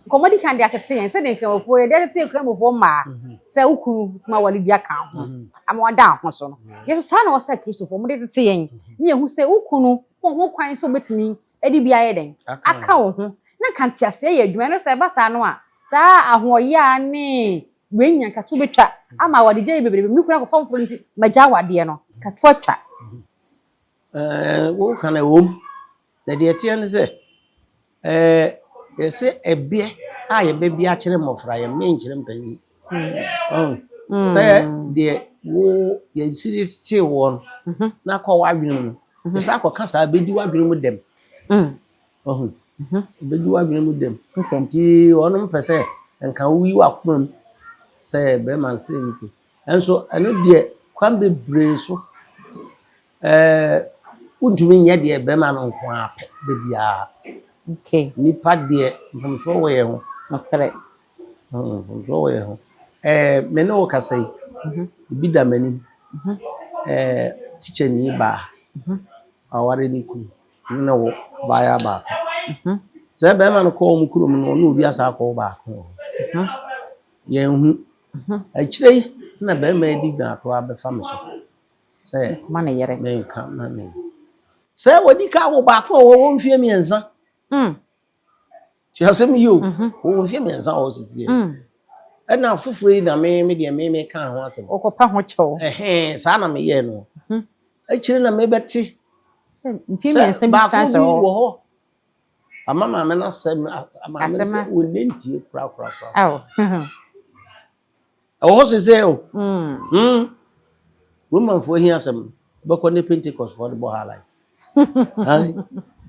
Speaker 2: Nkɔmmɔ di kan de atete yɛn sɛdeɛ Nkramofoɔ yɛde atete Nkramofoɔ mmaa sɛ wo kunu tumi aware bi aka ho ama wada ho so no. Yɛ nso saa na ɔsɛ Kristofoɔ wɔde tete yɛn ne yɛhu sɛ wo kunu wɔ ho kwan sɛ obetumi de bi ayɛ dɛn aka wo ho na nka nteaseɛ yɛ adwuma ɛno sɛ ɛba saa no a saa ahoɔyaa ne wei nya nka to bɛtwa ama awadegya yɛ bebrebe me kunu akɔfa foforɔ nti magya awadeɛ no nka to atwa.
Speaker 1: Ɛɛ woka no ɛwom na deɛ ɛteɛ ne sɛ Ɛɛ, yɛsɛ ɛbeɛ a yɛbɛbea akyerɛ mmɔfra, yɛmmee nkyerɛ mpanyin. Ɔn, sɛ deɛ wo yɛsi de tetee woɔ no, na akɔ w'adwene mu no, yɛsan akɔka saa bɛdi w'adwene mu dɛm. Ɔho, bɛdi w'adwene mu dɛm. Nti wɔnom pɛ sɛ nka woyi w'akoma mu sɛ bɛrima nsɛ nti. Nso ɛno deɛ kwan bebree so Ɛɛ, wontumi nyɛ deɛ bɛrima no nko ara pɛ da biara.
Speaker 2: Okay.
Speaker 1: Nipa deɛ mfomsoɔ wɔ yɛn ho.
Speaker 2: Nokorɛ.
Speaker 1: Mfomsoɔ wɔ yɛn ho. Ɛɛ, me ne wo kasa yi, ebi da m'anim. Ɛɛ, tikyani baa, waware ne kunu, ɔne no wo abaayewa baako. Sɛ bɛrima no kɔɔ wɔn kurom no, ɔne obi asan akɔwo baako wɔ hɔ. Yɛnhu. Akyire yi na bɛrima yi de dwaatoa abɛfa me so. Sɛ
Speaker 2: Ma ne yere.
Speaker 1: Menka ma ne. Sɛ wadi ka wo baako a wɔwɔ mfeɛ mmiɛnsa. Ti asɛm yi o. Wɔwɔ mfeɛ mmiɛnsa wɔ sisi yɛ. Ɛna foforɔ yi na me me deɛ me meka ho asɛm.
Speaker 2: Wokɔpa ho kyɛw.
Speaker 1: Ɛhɛn, saa na meyɛɛ no. Akyire na mebɛte
Speaker 2: Sɛ mfeɛ
Speaker 1: sɛ
Speaker 2: mmiɛnsa bi
Speaker 1: baako
Speaker 2: san
Speaker 1: bi
Speaker 2: hyɛ hɔ.
Speaker 1: wɔ hɔ. Ama maame no asɛm maame no
Speaker 2: Asɛm
Speaker 1: sɛ
Speaker 2: ase.
Speaker 1: ɔnne ntie korakorakora.
Speaker 2: Aw.
Speaker 1: Ɛwɔ hɔ sesei o. Mm. Romanfoɔ hia asɛm no, wobɛkɔ ne Pentecostfoɔ de bɔ high life. Aye.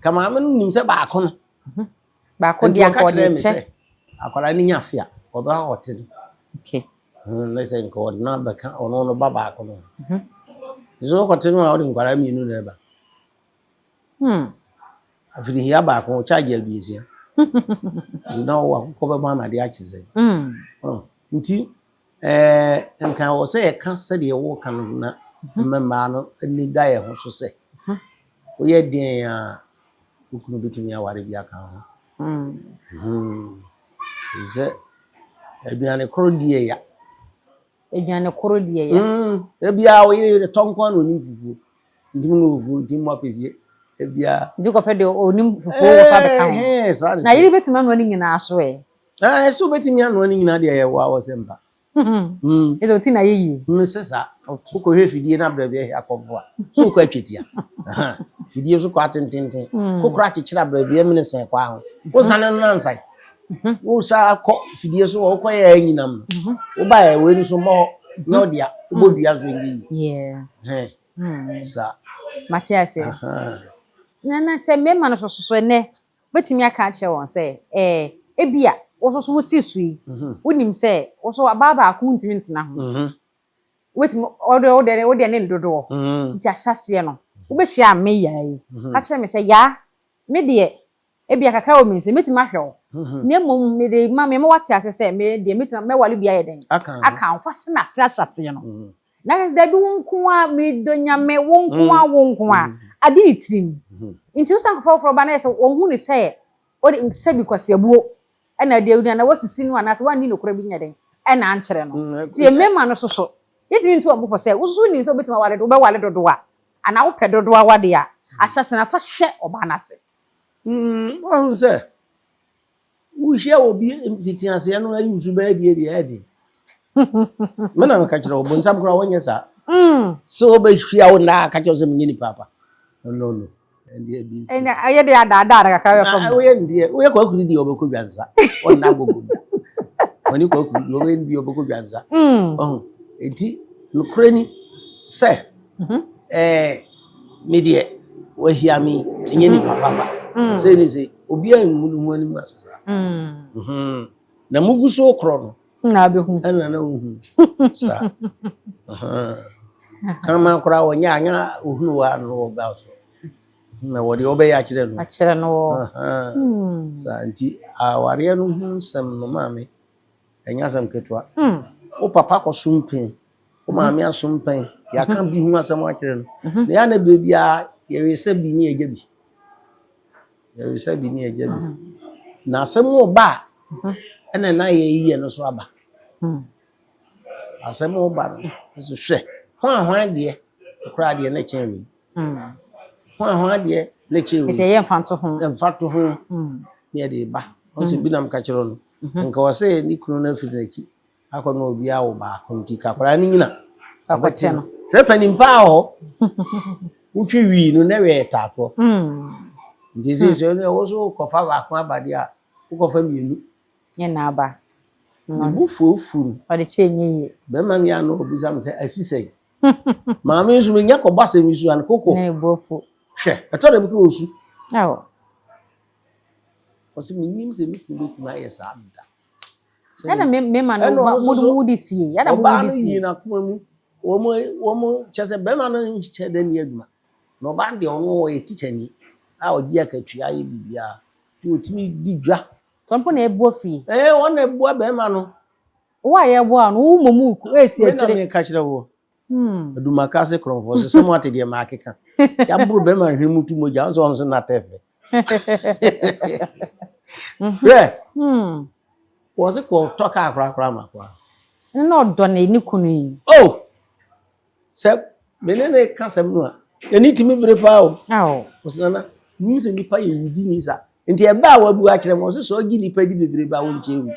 Speaker 1: Ka maame no nim sɛ baako no.
Speaker 2: Baako
Speaker 1: Nti
Speaker 2: deɛ
Speaker 1: ɔka
Speaker 2: anka ɔde
Speaker 1: kyerɛɛ me
Speaker 2: kyɛ.
Speaker 1: sɛ akwadaa no nya afe a, ɔbɛka ɔte no.
Speaker 2: Okay.
Speaker 1: Ne sɛ nka ɔde no abɛka ɔno no ba baako no. Nso wokɔte no a wode nkwadaa mmienu na ɛba. Afirihia baako charge 30. Nti na ɔwɔ akokɔ bɛbɔ ama de akye sɛ. Nti nka wɔ sɛ yɛka sɛdeɛ wɔka no na mmaa no ani da yɛn ho so sɛ woyɛ deɛn a wo kunu bɛtumi aware bi aka ho. Sɛ aduane koro deɛ ya.
Speaker 2: Aduane koro deɛ ya.
Speaker 1: Ebia wo yere tɔ nko ara na onim fufuo. Nti mu fufuo nti mu apɛsie. Ebia.
Speaker 2: Nti kɔpɛ deɛ onim fufuo wɔ so abɛka ho.
Speaker 1: Saa
Speaker 2: Na yere bɛtumi anoa ne nyinaa so ɛ.
Speaker 1: Ɛɛ so bɛtumi anoa ne nyinaa deɛ yɛ wɔ awɔ sɛ mpa.
Speaker 2: Ɛsɛ oti na yɛ yie.
Speaker 1: Sɛ saa. Wokɔhwɛ fidie no abrɛ bi ɛhɛ akɔmfo a. So wokɔ atwatia. Fidie so kɔ atententen. Kokora akyekyere abrɛ bi ɛmene sɛn kɔ aho. Wosane no nansan. Wosa kɔ fidie so wɔ wokɔ yɛ anyinam no. Woba yɛ wei no so mmɔ hɔ. Nyɛ wo dea. Wobɔ dua so nyɛ yie. Saa.
Speaker 2: Mate ase. Na sɛ mmarima no soso so ɛnɛ wobɛtumi aka akyerɛ wɔn sɛ ebi a wo soso wosi so yi, wonim sɛ wo so abaa baako ntumi ntena ho. Wobɛtumi wode ne ndodoɔ. Nti ahyɛseɛ no wobɛhyia me yaa yi. Ka kyerɛ me sɛ yaa me deɛ ebi akakra wɔ me nsam mɛtumi ahwɛ wo. Na mmom mede ma me ma wate ase sɛ me deɛ mɛtumi mɛwale bi ayɛ dɛn. Aka ho fa hyɛ me ase ahyɛseɛ no. Na sɛ dabi wo nko a medɔ Nyame wo nko a wo nko a ade ne tirim. Nti wo san kɔfa foforɔ ba na yɛ sɛ wɔhu ne sɛ ɔde sɛbi kwasiabuo ɛna ade awudi na wasisi no anaasɛ wanni nokorɛ bi nyɛ dɛn ɛna ankyerɛ no. Nti mmarima no soso yɛntumi nto wɔn fo sɛ wososo nim sɛ wobɛtumi awale wobɛwale dodoɔ a anaa wopɛ dodoɔ awade a ahyɛse no fa hyɛ ɔbaa no ase.
Speaker 1: Wahu sɛ wohyia obi mfitiaseɛ no ayi wo so bɛyɛ deɛ deɛ ɛyɛ den. Me na meka kyerɛ wo bonsam koraa wɔnyɛ saa. Sɛ wobɛhyia wo nna aka kyerɛ wo sɛ menyɛ nipa pa. No no. Ɛndeɛ bi nsi.
Speaker 2: Ɛnyɛ ɛyɛ deɛ adaadaa no kakra bɛfa mu.
Speaker 1: Woyɛ ndeɛ woyɛ kwakuri deɛ ɔbɛkɔ dwansa. Ɔnna agogo da. Wɔne kwakuri deɛ ɔbɛyɛ deɛ ɔbɛkɔ dwansa. Ɔho. Enti nokorɛ ni sɛ me deɛ wahia me ɛnyɛ nipa papa. Sɛ ni sɛ obiara nhu ne ho anim ase saa. Na mugu so korɔ no.
Speaker 2: Na abɛhu.
Speaker 1: Ɛna na wohu saa. Kama koraa wɔnyɛ anya ohunu wa no wɔba so. Na wɔde wɔbɛyɛ akyerɛ no.
Speaker 2: Akyerɛ no wɔ.
Speaker 1: Saa nti awareɛ no ho nsɛm no maame ɛnyɛ asɛm ketewa. Wo papa kɔso mpɛn, wo maame aso mpɛn, yɛaka bi ho asɛm akyerɛ no. Na yɛa na berɛ biara yɛwe sɛ bi ne yɛgya bi. Yɛwe sɛ bi ne yɛgya bi. Na asɛm wɔ ba a, ɛna na yɛyi no so aba. Asɛm wɔ ba no, nso hwɛ, hwan hwan deɛ, koraa deɛ na kyɛn wei. Hwan hwan deɛ na kyɛn wei.
Speaker 2: Ɛsɛ yɛ mfa nto ho.
Speaker 1: Mfa to ho. Ne yɛde ba. Ɔn sɛ bi nam ka kyerɛ no. Nka wɔ sɛ ne kunu no afiri n'akyi. Akɔ no obiara wɔ baako nti kakwaraa no nyina.
Speaker 2: Akɔte no.
Speaker 1: Sɛ panin paa wɔ hɔ. Wotwe wii no na ɛyɛ taatoɔ. Nti sɛ sɛ ɔno ɛwɔ so kɔfa baako aba deɛ a wokɔfa mmienu.
Speaker 2: Nyɛ na aba.
Speaker 1: Ne bo fuofu no.
Speaker 2: Ɔde kyɛ nyɛ yie.
Speaker 1: Bɛrima no yɛ ano obisa me sɛ asi sɛn. Maame nso menya kɔbɔ asɛm yi so ano koko.
Speaker 2: Ne bo afu.
Speaker 1: Hwɛ ɛtɔ da bi kora osu.
Speaker 2: Awɔ.
Speaker 1: Ɔsɛ menim sɛ me kunu bɛtumi ayɛ saa da.
Speaker 2: Ɛna mmarima no mo mu de sie. Ɛna mo
Speaker 1: Ɔbaa
Speaker 2: mu
Speaker 1: no
Speaker 2: de
Speaker 1: yi
Speaker 2: sie.
Speaker 1: n'akoma mu. Wɔn kyɛ sɛ bɛrima no nkyɛ dɛ ni adwuma. Na ɔbaa no deɛ ɔno ɔyɛ tikyani a ɔgye akatua ayɛ biribiara. Nti ɔtumi di dwa.
Speaker 2: Tɔmpo na ɛboa fie.
Speaker 1: Ɛɛ wɔn na ɛboa bɛrima no.
Speaker 2: Wo a yɛboa no wo mmom esi
Speaker 1: Me na
Speaker 2: akyire.
Speaker 1: meka kyerɛ wo. Adumaka ase korɔmfoɔ so sɛ mo ate deɛ maakeka. Yɛaboro bɛrima hwene mu tu mogya wo sɛ wɔn so nna tɛfɛ. Hwɛ wɔ se kɔtɔ kaa korakora ma koa.
Speaker 2: Ɛna ɔdɔ ne ne kunu yi.
Speaker 1: Oh! Sɛ me ne ne ka sɛm no a, n'ani tumi bere paa o.
Speaker 2: Awɔ.
Speaker 1: Ɔsɛ nana, nim sɛ nipa yɛ wudi ni sa. Nti ɛbɛ a wabu akyerɛ mu, ɔsɛ sɛ ɔgye nipa di bebree ba wɔnkyɛn wu.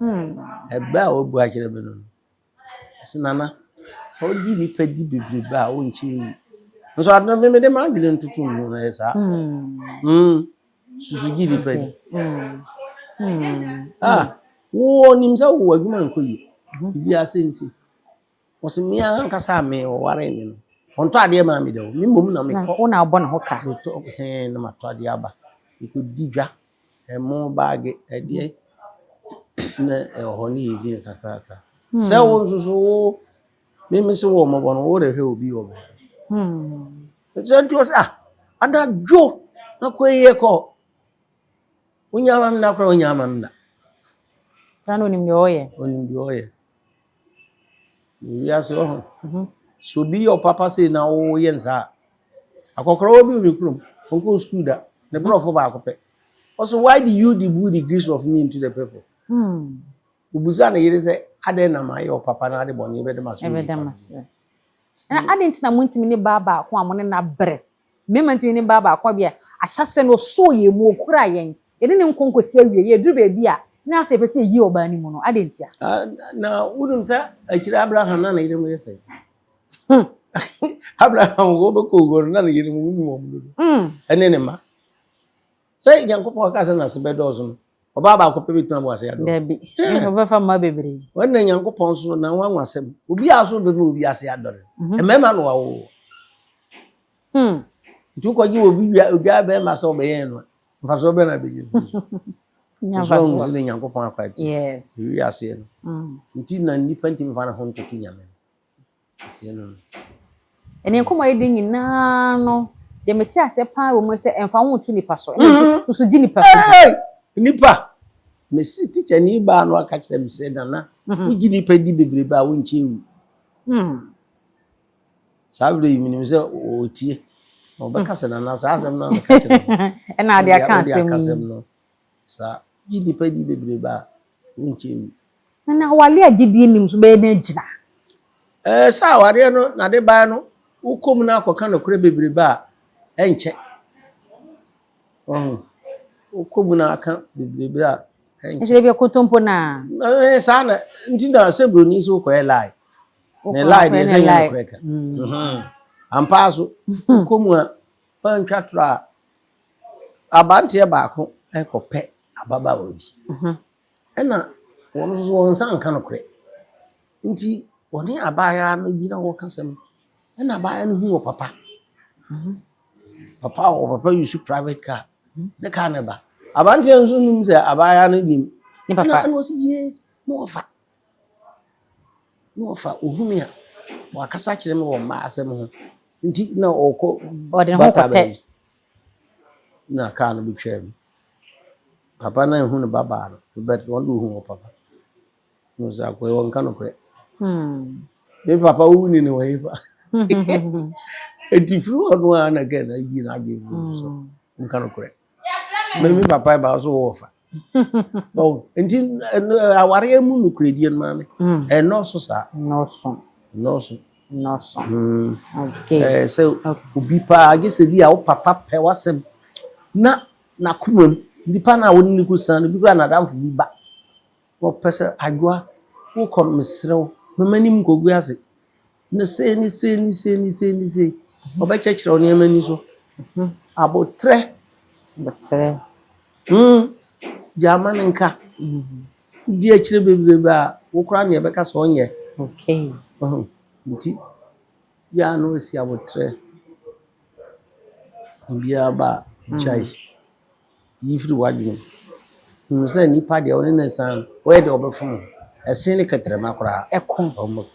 Speaker 1: Ɛbɛ a wabu akyerɛ me no no, ɔse Nana, sɛ wogye nnipa di bebrebe a wonkyɛ nwu. Nso ade no me mede m'adwene ntoto mu no ɛyɛ saa. Mm. Susu gye nnipa di. Ah, wo nim sɛ wo adwuma nkɔ yie. Biribiara sɛ nsi. Ɔse me ankasa a me ɔwaree me no, ɔntɔ adeɛ maa me da o, me mmom na mekɔ.
Speaker 2: Wo na wobɔ ne ho ka.
Speaker 1: Metɔ hɛn na matɔ adeɛ aba. Mekɔdi dwa, ɛmo baage, ɛdeɛ na ɛwɔ hɔ ne yɛdi no kakrakra. Sɛ wo nso so wo, me me se wo mmɔbɔ no, worehwɛ obi wɔ baabi. Sɛ nti ɔse ah, anadwo na kɔ yie kɔ. Wonya ama me nna koraa wonya ama me nna.
Speaker 2: Saa na onim deɛ ɔyɛ.
Speaker 1: Onim deɛ ɔyɛ. Wiase wɔ ho. Sɛ obi yɛ ɔpapa sei na woyɛ nsa a, akɔkorɔwa bi wɔ me kurom, ɔnkɔɔ sukuu da, ne borɔfo baako pɛ. Ɔso why do you debut the grease of me into the people? Obusa ne yere sɛ adɛn na mayɛ ɔpapa na ade bɔne bɛda m'ase wɔ
Speaker 2: Ɛbɛda
Speaker 1: nipa
Speaker 2: m'ase. Na adɛn nti na montumi ne baa baako a mo ne no abrɛ? Mmarima ntumi ne baa baako a bi a ahyɛaseɛ no ɔsɔɔ yɛn mu, ɔkuraa yɛn, yɛne no nkɔ nkɔsi awieeɛ, ɛduru baabi a na asɛ yɛpɛ sɛ yɛyi ɔbaa no mu no, adɛn ntia?
Speaker 1: Na wonim sɛ akyire Abraham na ne yere mu yɛ sɛn? Abraham wɔbɛkɔ wuo no na ne yere mu wonim wɔn dodo ɛne ne mma. Sɛ Nyankopɔn ka sɛ n'ase bɛdɔɔso no, ɔbaa baako pɛ bɛtumi abɔ ase adɔɔso.
Speaker 2: Dabi, ɔbɛfa mma bebree.
Speaker 1: Wɔn na Nyankopɔn so na nwanwasɛm. Obiara so bɛma obi ase adɔre. Mmarima na wɔawo. Nti wokɔgye obi wia odwa bɛrima sɛ ɔbɛyɛn no a, mfasoɔ bɛn na bɛnya firi so? Nso ɔhu sɛ ne Nyankopɔn akwa ti.
Speaker 2: Yes.
Speaker 1: Ewi aseɛ no. Nti na nnipa ntumi mfa ne ho ntoto Nyame no. Aseɛ no no.
Speaker 2: Ɛne nkɔmmɔ a yɛdi nyinaa no, deɛ mete aseɛ paa wɔ mu sɛ ɛmfa wo nto nipa so. Ɛna nso so gye nipa so di.
Speaker 1: Hey! Nipa! Mesi tikyani baa no aka kyerɛ me sɛ Nana, wogye nipa di bebrebe a wonkyɛ wu. Saa berɛ yi menim sɛ ɔtie na ɔbɛka sɛ nana saa asɛm no a meka kyerɛ no
Speaker 2: ɛna ade aka asɛm
Speaker 1: no saa gye nnipa di bebrebe a wonkyɛ wu.
Speaker 2: Na awale a gyidie nim so bɛyɛ dɛn agyina?
Speaker 1: Ɛɛ sɛ awareɛ no nade baeɛ no wokɔ mu no akɔka nokorɛ bebrebe a ɛnkyɛ. Ɔho wokɔ mu no aka bebrebe a ɛnkyɛ.
Speaker 2: Nkyɛ ebi kontompo na.
Speaker 1: Ɛɛ saa na nti na sɛ buroni sɛ wokɔyɛ lie. Ne lie deɛ sɛ nyɛ nokorɛ ka. Ampa ara so, wokɔ mu a, woantwa torɔ a, abanteɛ baako kɔpɛ ababaawa bi. Ɛna wɔn nso so wɔn nsa nka nokorɛ. Nti wɔne abaayewa no gyina hɔ ka sɛm. Ɛna abaayewa no hu wɔ papa. Papa wɔ papa use private car. Ne car no ba. Abanteɛ nso nim sɛ abaayewa no nim.
Speaker 2: Ne papa.
Speaker 1: Ɛna ɔsi yie na ɔfa. Na ɔfa ohu me a, wakasa akyerɛ me wɔ mmaa asɛm ho. Nti na ɔkɔ
Speaker 2: Ɔde ne ho
Speaker 1: bata
Speaker 2: kɔtɛ.
Speaker 1: baabi. Na kaa no bɛtwaa mu. Papa no anhu ne babaa no, but ɔno de ohuu ɔpapa. Na ɔsɛ akoa yi ɔnka nokorɛ. Me papa wo ni no wɔ hefa? Enti firi hɔ no ara na gɛɛ no ayi n'adwene firi ne so. Ɔnka nokorɛ. Me me papa ba so wɔ fa. Oh, nti awareɛ mu nokorɛdie no maame. Ɛnnɔɔso saa.
Speaker 2: Nnɔɔso.
Speaker 1: Nnɔɔso.
Speaker 2: Nnɔɔso. Okay.
Speaker 1: Ɛɛ sɛ obi paa gye sɛ bi a wo papa pɛ w'asɛm na n'akoma mu nipa no a wo ne no kɔsan no bi koraa n'adamfo bi ba na ɔpɛ sɛ adwoa wokɔ no mesrɛ wo ma m'anim nkɔgu ase. Ne sei ne sei ne sei ne sei ne sei. Ɔbɛkyerɛkyerɛ wo nneɛma ani so. Abotrɛ.
Speaker 2: Abotrɛ.
Speaker 1: Hmm. Gya ama no nka. Wodi akyire bebrebe a, wo koraa nea ɛbɛka sɛ ɔnyɛ.
Speaker 2: Okay.
Speaker 1: Nti, biara no asi abotrɛ. Obiara ba a, gyae. Yi firi w'adwene mu. Hunu sɛ nipa deɛ wo ne no san no, woyɛ deɛ ɔbɛfom wo. Ɛsen ne kɛtrɛma koraa.
Speaker 2: Ɛko.
Speaker 1: Ɔmo.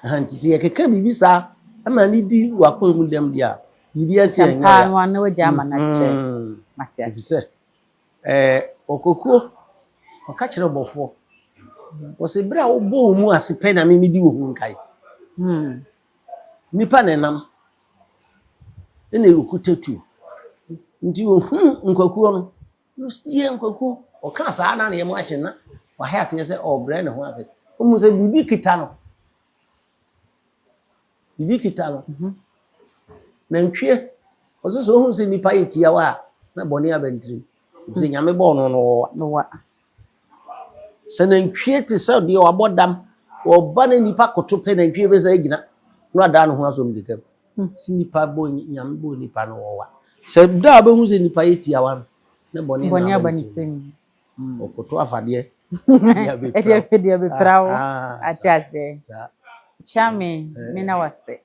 Speaker 1: Ɛha nti sɛ yɛkeka biribi saa ma ne di w'akoma mu dɛm deɛ a, biribi asi ɛnyɛ
Speaker 2: Sɛm paa
Speaker 1: ɔya.
Speaker 2: no a na wagya ama no akyɛ. Mate ase.
Speaker 1: Ɛfiri sɛ ɛɛ ɔkokuo ɔka kyerɛ ɔbɔfoɔ ɔsɛ berɛ a wobɔ wo mu ase pɛ na me medi wo ho nkae. Nipa na ɛnam. Ɛna ɔkuta tuo. Nti ɔhunu nkwakuo no, na ɔsi yie nkwakuo. Ɔkaa saa na ne yam ahye na wahɛ aseɛ sɛ ɔrebrɛ ne ho ase. Ɔhu sɛ biribi kita no. Biribi kita no. Nantwie, ɔsɛ sɛ ɔhu sɛ nnipa yɛ tiawa a, na bɔne aba ne tirim. Ɛfiri sɛ Nyame bɔɔ no no ɔwa.
Speaker 2: Ɔwa.
Speaker 1: Sɛ nantwie te sɛ deɛ wabɔ dam, ɔba na nipa koto pɛ nantwie bɛsɛ agyina na wadaa ne ho asɔ mmirika mu. Hmm. Sɛ nipa bɔ nyame bɔ nipa no wɔwa. Sɛ da a bɛhu sɛ nipa yɛ tiawa no, ne bɔne
Speaker 2: na
Speaker 1: aba ne tirim.
Speaker 2: Hmm.
Speaker 1: Ɔkoto afadeɛ.
Speaker 2: Ɛdeɛ bɛpira wo. Ate aseɛ. Kyame, me na wase.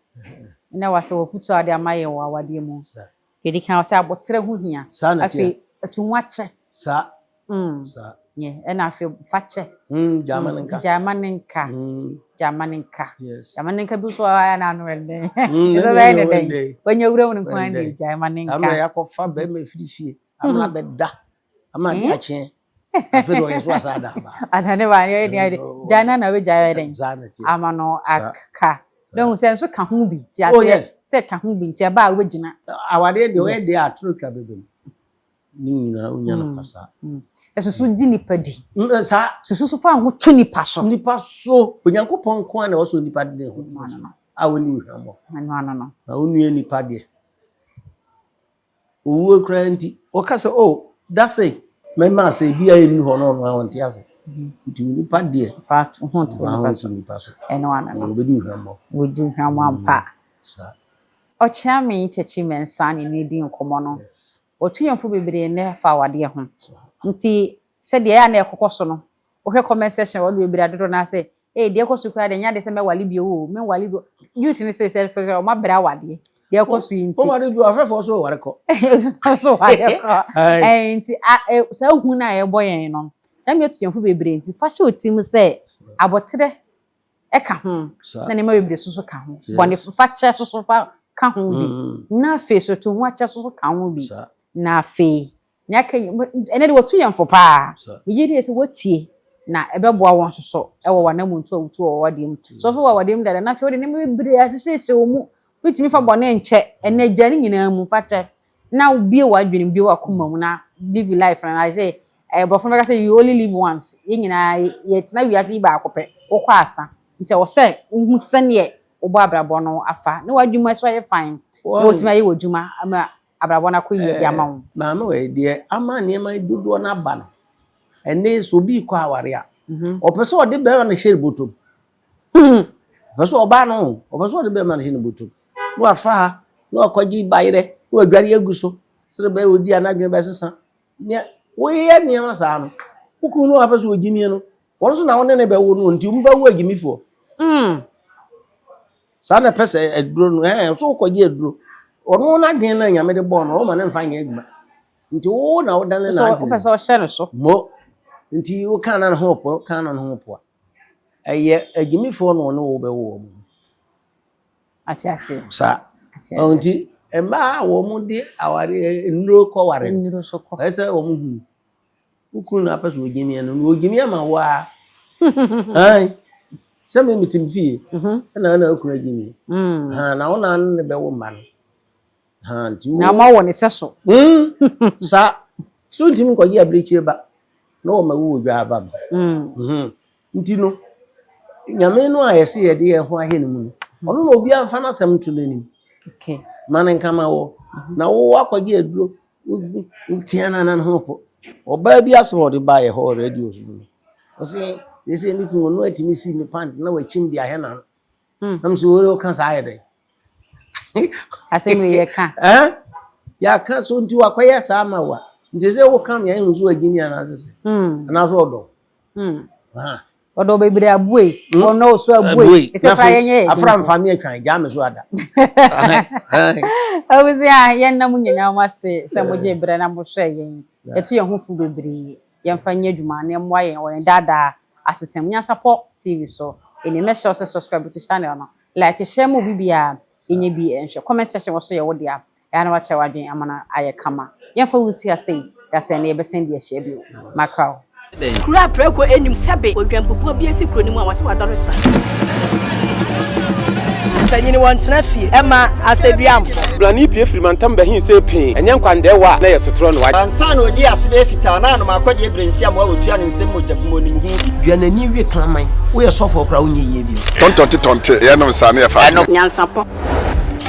Speaker 2: Me na wase wɔ futu a wode ama yɛn wɔ awadeɛ mu. Deɛ ɛdi kan ɔsɛ aboterɛ ho hia.
Speaker 1: Saa na ɛteɛ.
Speaker 2: Afei ɛto ho akyɛ.
Speaker 1: Saa.
Speaker 2: Mm.
Speaker 1: Saa.
Speaker 2: Nyɛ ɛna afei fa kyɛ.
Speaker 1: Mm, gyaama ne nka.
Speaker 2: Gyaama ne nka.
Speaker 1: Mm.
Speaker 2: Gyaama ne nka.
Speaker 1: Yes.
Speaker 2: Gyaama ne nka bi nso ayɛ na ano ɛdɛn.
Speaker 1: Mm,
Speaker 2: Ɛsɛ
Speaker 1: ɛna
Speaker 2: bɛyɛ ne
Speaker 1: ɛyɛ
Speaker 2: dɛn.
Speaker 1: ɛdɛn.
Speaker 2: Wanya wura mu no nko ara
Speaker 1: Ɛdɛn.
Speaker 2: deɛ gyaama ne nka.
Speaker 1: Amena yɛakɔfa bɛrima afiri fie. Amena bɛda. Ama ade akyeɛ. Afei de ɔyɛ so asa ada aba.
Speaker 2: Adane ba ne ɔyɛ deɛ gyae na na wobɛgyae ɔyɛ dɛn.
Speaker 1: Saa na ɛteɛ.
Speaker 2: Ama no
Speaker 1: Saa.
Speaker 2: aka. Na hu sɛ nso ka ho bi. Ti
Speaker 1: Oh
Speaker 2: aseɛ
Speaker 1: yes.
Speaker 2: sɛ ka ho bi nti ɛba a wobɛgyina.
Speaker 1: Awadeɛ deɛ ɔyɛ
Speaker 2: Yes.
Speaker 1: deɛ a atoro twa bɛbɛ mu. Ne nyinaa wonya no kwa saa.
Speaker 2: Ɛsusu gye nipa di.
Speaker 1: Saa.
Speaker 2: Susu so fa ho to nipa so.
Speaker 1: Nipa so. Onyankopɔn nko ara na ɛwɔ sɛ onipa de ne ho to so a ɔnni wo hwammɔ.
Speaker 2: Ɛno ano no.
Speaker 1: Na wo nua nipa deɛ, owuo koraa nti, wɔka sɛ, oh, da sei, mɛma ase, ebi a ɛnni hɔ no ɔno ara ɔnte ase. Nti onipa deɛ,
Speaker 2: Fa ho to
Speaker 1: fa ho
Speaker 2: nipa
Speaker 1: to
Speaker 2: so.
Speaker 1: nipa so.
Speaker 2: Ɛno ano no.
Speaker 1: Ɔbɛdi wo hwammɔ.
Speaker 2: Wɔdi hwammɔ ampa.
Speaker 1: Saa.
Speaker 2: Ɔkyeame Takyi Mensah ne ne di nkɔmmɔ no.
Speaker 1: Yes.
Speaker 2: Wɔtu yɛn fo bebree nnɛ fa awadeɛ ho. Nti sɛdeɛ ɛyɛ a na ɛkokɔ so no, wohwɛ comment section wɔde bebree adodoɔ no ara sɛ, ee deɛ ɛkɔ so koraa deɛ ɛnyɛ adeɛ sɛ mɛwale bio o, menwale bio. Youth no sɛ sɛ fɛ wɔn abrɛ awadeɛ. Deɛ ɛkɔ so yi nti.
Speaker 1: Wɔware bio, afɛfoɔ so wɔware kɔ.
Speaker 2: So ware kɔ. Ɛɛ nti a ɛ saa hu no a ɛbɔ yɛn no, saa mmea tu yɛn fo bebree nti fa hyɛ wo tirim sɛ abɔterɛ ɛka ho na nneɛma bebree nso so ka ho. Bɔne fakyɛ nso so fa ka ho bi. Na afei so to ho akyɛ nso so ka ho bi. Na afei nea aka yi ɛnɛ de wɔtu yɛn fo paa. Megye di sɛ wɔatie na ɛbɛboa wɔn nso so ɛwɔ wɔn anammɔntu a wotu wɔ awadeɛ mu. So nso wɔ awadeɛ mu dada na afei wode nneɛma bebree ahyehyɛhyɛ wɔn mu. Wotumi fa bɔne nkyɛ ɛnɛ gya ne nyinaa mu fa kyɛ na bue w'adwene bue w'akoma mu na live your life na ayɛ sɛ ɛɛ borɔfo no bɛka sɛ you only live once. Yɛn nyinaa yɛtena wiase yi baako pɛ wokɔ asa nti ɛwɔ sɛ wohu sɛneɛ wobɔ abrabɔ no afa na w'adwuma nso ayɛ fine na wotumi ayɛ w'adwuma ama abrabɔ no akɔ yie de ama wo.
Speaker 1: Maame wɔ deɛ ama nneɛma dodoɔ no aba no ɛnɛ sɛ obi kɔ aware a ɔpɛ sɛ ɔde bɛrima no hyɛ ne bɔtɔm ɔpɛ sɛ ɔbaa no ɔpɛ sɛ ɔde bɛrima no hyɛ ne bɔtɔm na wafa ha na wakɔgye bayerɛ na wadware agu so sɛdeɛ bɛyɛ ɔdi a n'adwene bɛsesa nea woyɛ nneɛma saa no wo kunu no a wapɛ sɛ ɔgyimie no wɔn nso na wo ne ne bɛwo no nti wɔn bɛwo agyimifoɔ saa na ɛpɛ sɛ aduro no ɛɛ so wokɔgye aduro ɔno n'adwene no a nyame de bɔɔ no ɔma ne mfa nyɛ adwuma nti wo na wodane n'adwene
Speaker 2: wopɛ sɛ ɔhyɛ no so
Speaker 1: mo nti woka na ne ho po ka na ne ho po a ɛyɛ agyimifoɔ na ɔne wo bɛwo wɔn
Speaker 2: Ate aseɛ.
Speaker 1: Saa. Nti mmaa a wɔn de aware nnuro kɔ ware no.
Speaker 2: Nnuro so kɔ.
Speaker 1: Ɛsɛ sɛ wɔn hu. Wo kunu na apɛ sɛ ogyimi no na ogyimi ama wo a. Ayi. Sɛ me mete me fie.
Speaker 2: Mhm.
Speaker 1: Ɛna na okunu agyimi.
Speaker 2: Mm.
Speaker 1: Ha na wo na ne bɛwo mma no. Ha nti wo.
Speaker 2: Na ma wɔ ne sɛ so.
Speaker 1: Mm. Saa. So ntimi nkɔgye abirekyie ba. Na wɔma wo wɔ dwa aba ba.
Speaker 2: Mm.
Speaker 1: Mhm. Nti no, Nyame no a yɛse yɛde yɛn ho ahyɛ ne mu no, ɔno na obiara mfa n'asɛm nto n'anim. Ma ne nka ma wɔ. Na wo akɔgye aduro, wotia no anan ho po. Ɔbaa bi asɛm a ɔde baeɛ hɔ wɔ radio so no, ɔse, sɛ me kunu ɔno atumi si me pant na wakyim de ahɛ n'ano. Na me sɛ, woka saa ayɛ dɛn?
Speaker 2: Asɛm wei yɛ ka.
Speaker 1: Eh? Yɛaka so nti wakɔyɛ saa ma wa. Nti sɛ woka me ahu so wagyimi anaasɛ sɛ. Anaasɛ ɔdɔ.
Speaker 2: Ɔdɔ bebree abue. Ɔno ɔso abue. Ɛsɛ fra yɛnyɛ yɛ.
Speaker 1: Afra mfa me atwan gyaa me so ada.
Speaker 2: Abusua yɛn na mo nyinaa mo ase sɛ mo gye berɛ na mo hwɛ yɛn. Yɛto yɛn ho fo bebree. Yɛmfa nyɛ adwuma na ɛmmoa yɛn wɔ yɛn daadaa asesɛm. Nyansapɔ TV so. Ɛni mɛhyɛ wo sɛ subscribe to channel no. Like share ma obi biara yɛnyɛ bi nhwɛ. Comment section wɔ so yɛ wo dea. Ɛa na wakyerɛ w'adwene ama no ayɛ kama. Yɛmfa wo nsi ha sei, da sɛn na yɛbɛsan di ahyia bio. Makra wo.
Speaker 3: Kuro a prako nnim sɛbe odwanbubuo bi asi kuro no mu a wɔse wadɔre sra.
Speaker 4: Mpanyini wɔntena fie ɛma asɛduamfo.
Speaker 5: Blani pue firi mantam bɛhe see pee, ɛnyɛ nkwandɛɛwa a na ɛyɛ sotorɔ na wagye.
Speaker 6: Ansa na ɔdii ase bɛyɛ fitaa na anom akɔdeɛ berɛ nsiamoa a ɔtua ne nsam mogya gu mu ɔnim ho bi.
Speaker 1: Dua n'ani we kraman. Woyɛ sɔfoɔ koraa wonyɛ yie bio.
Speaker 7: Tɔntɔnte tɔnte yɛnom saa ne yɛfa adeɛ.
Speaker 3: Nyansapɔ.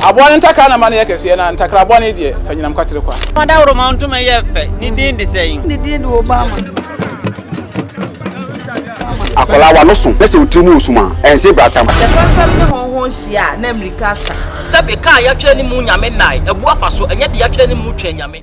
Speaker 5: Aboa no ntakra na ma no yɛ kɛseɛ, na ntakra bɔne deɛ, fa nyinam kwatere kwa.
Speaker 8: Ɔdawuroma ntoma yɛ fɛ. Ne din de sɛn?
Speaker 4: Ne din de Obama.
Speaker 7: Akwadaa w'ano so na sɛ wo tiri mu wɔ sum a, ɛnse bratam.
Speaker 8: Sɛ fɛmfɛm ne hɔnhɔn hyia a, na mmirika asa.
Speaker 9: Sɛbe, ka a yɛatwerɛ ne mu Nyame nnae, abu afa so, ɛnyɛ deɛ yɛatwerɛ ne mu Twɛn Nyame.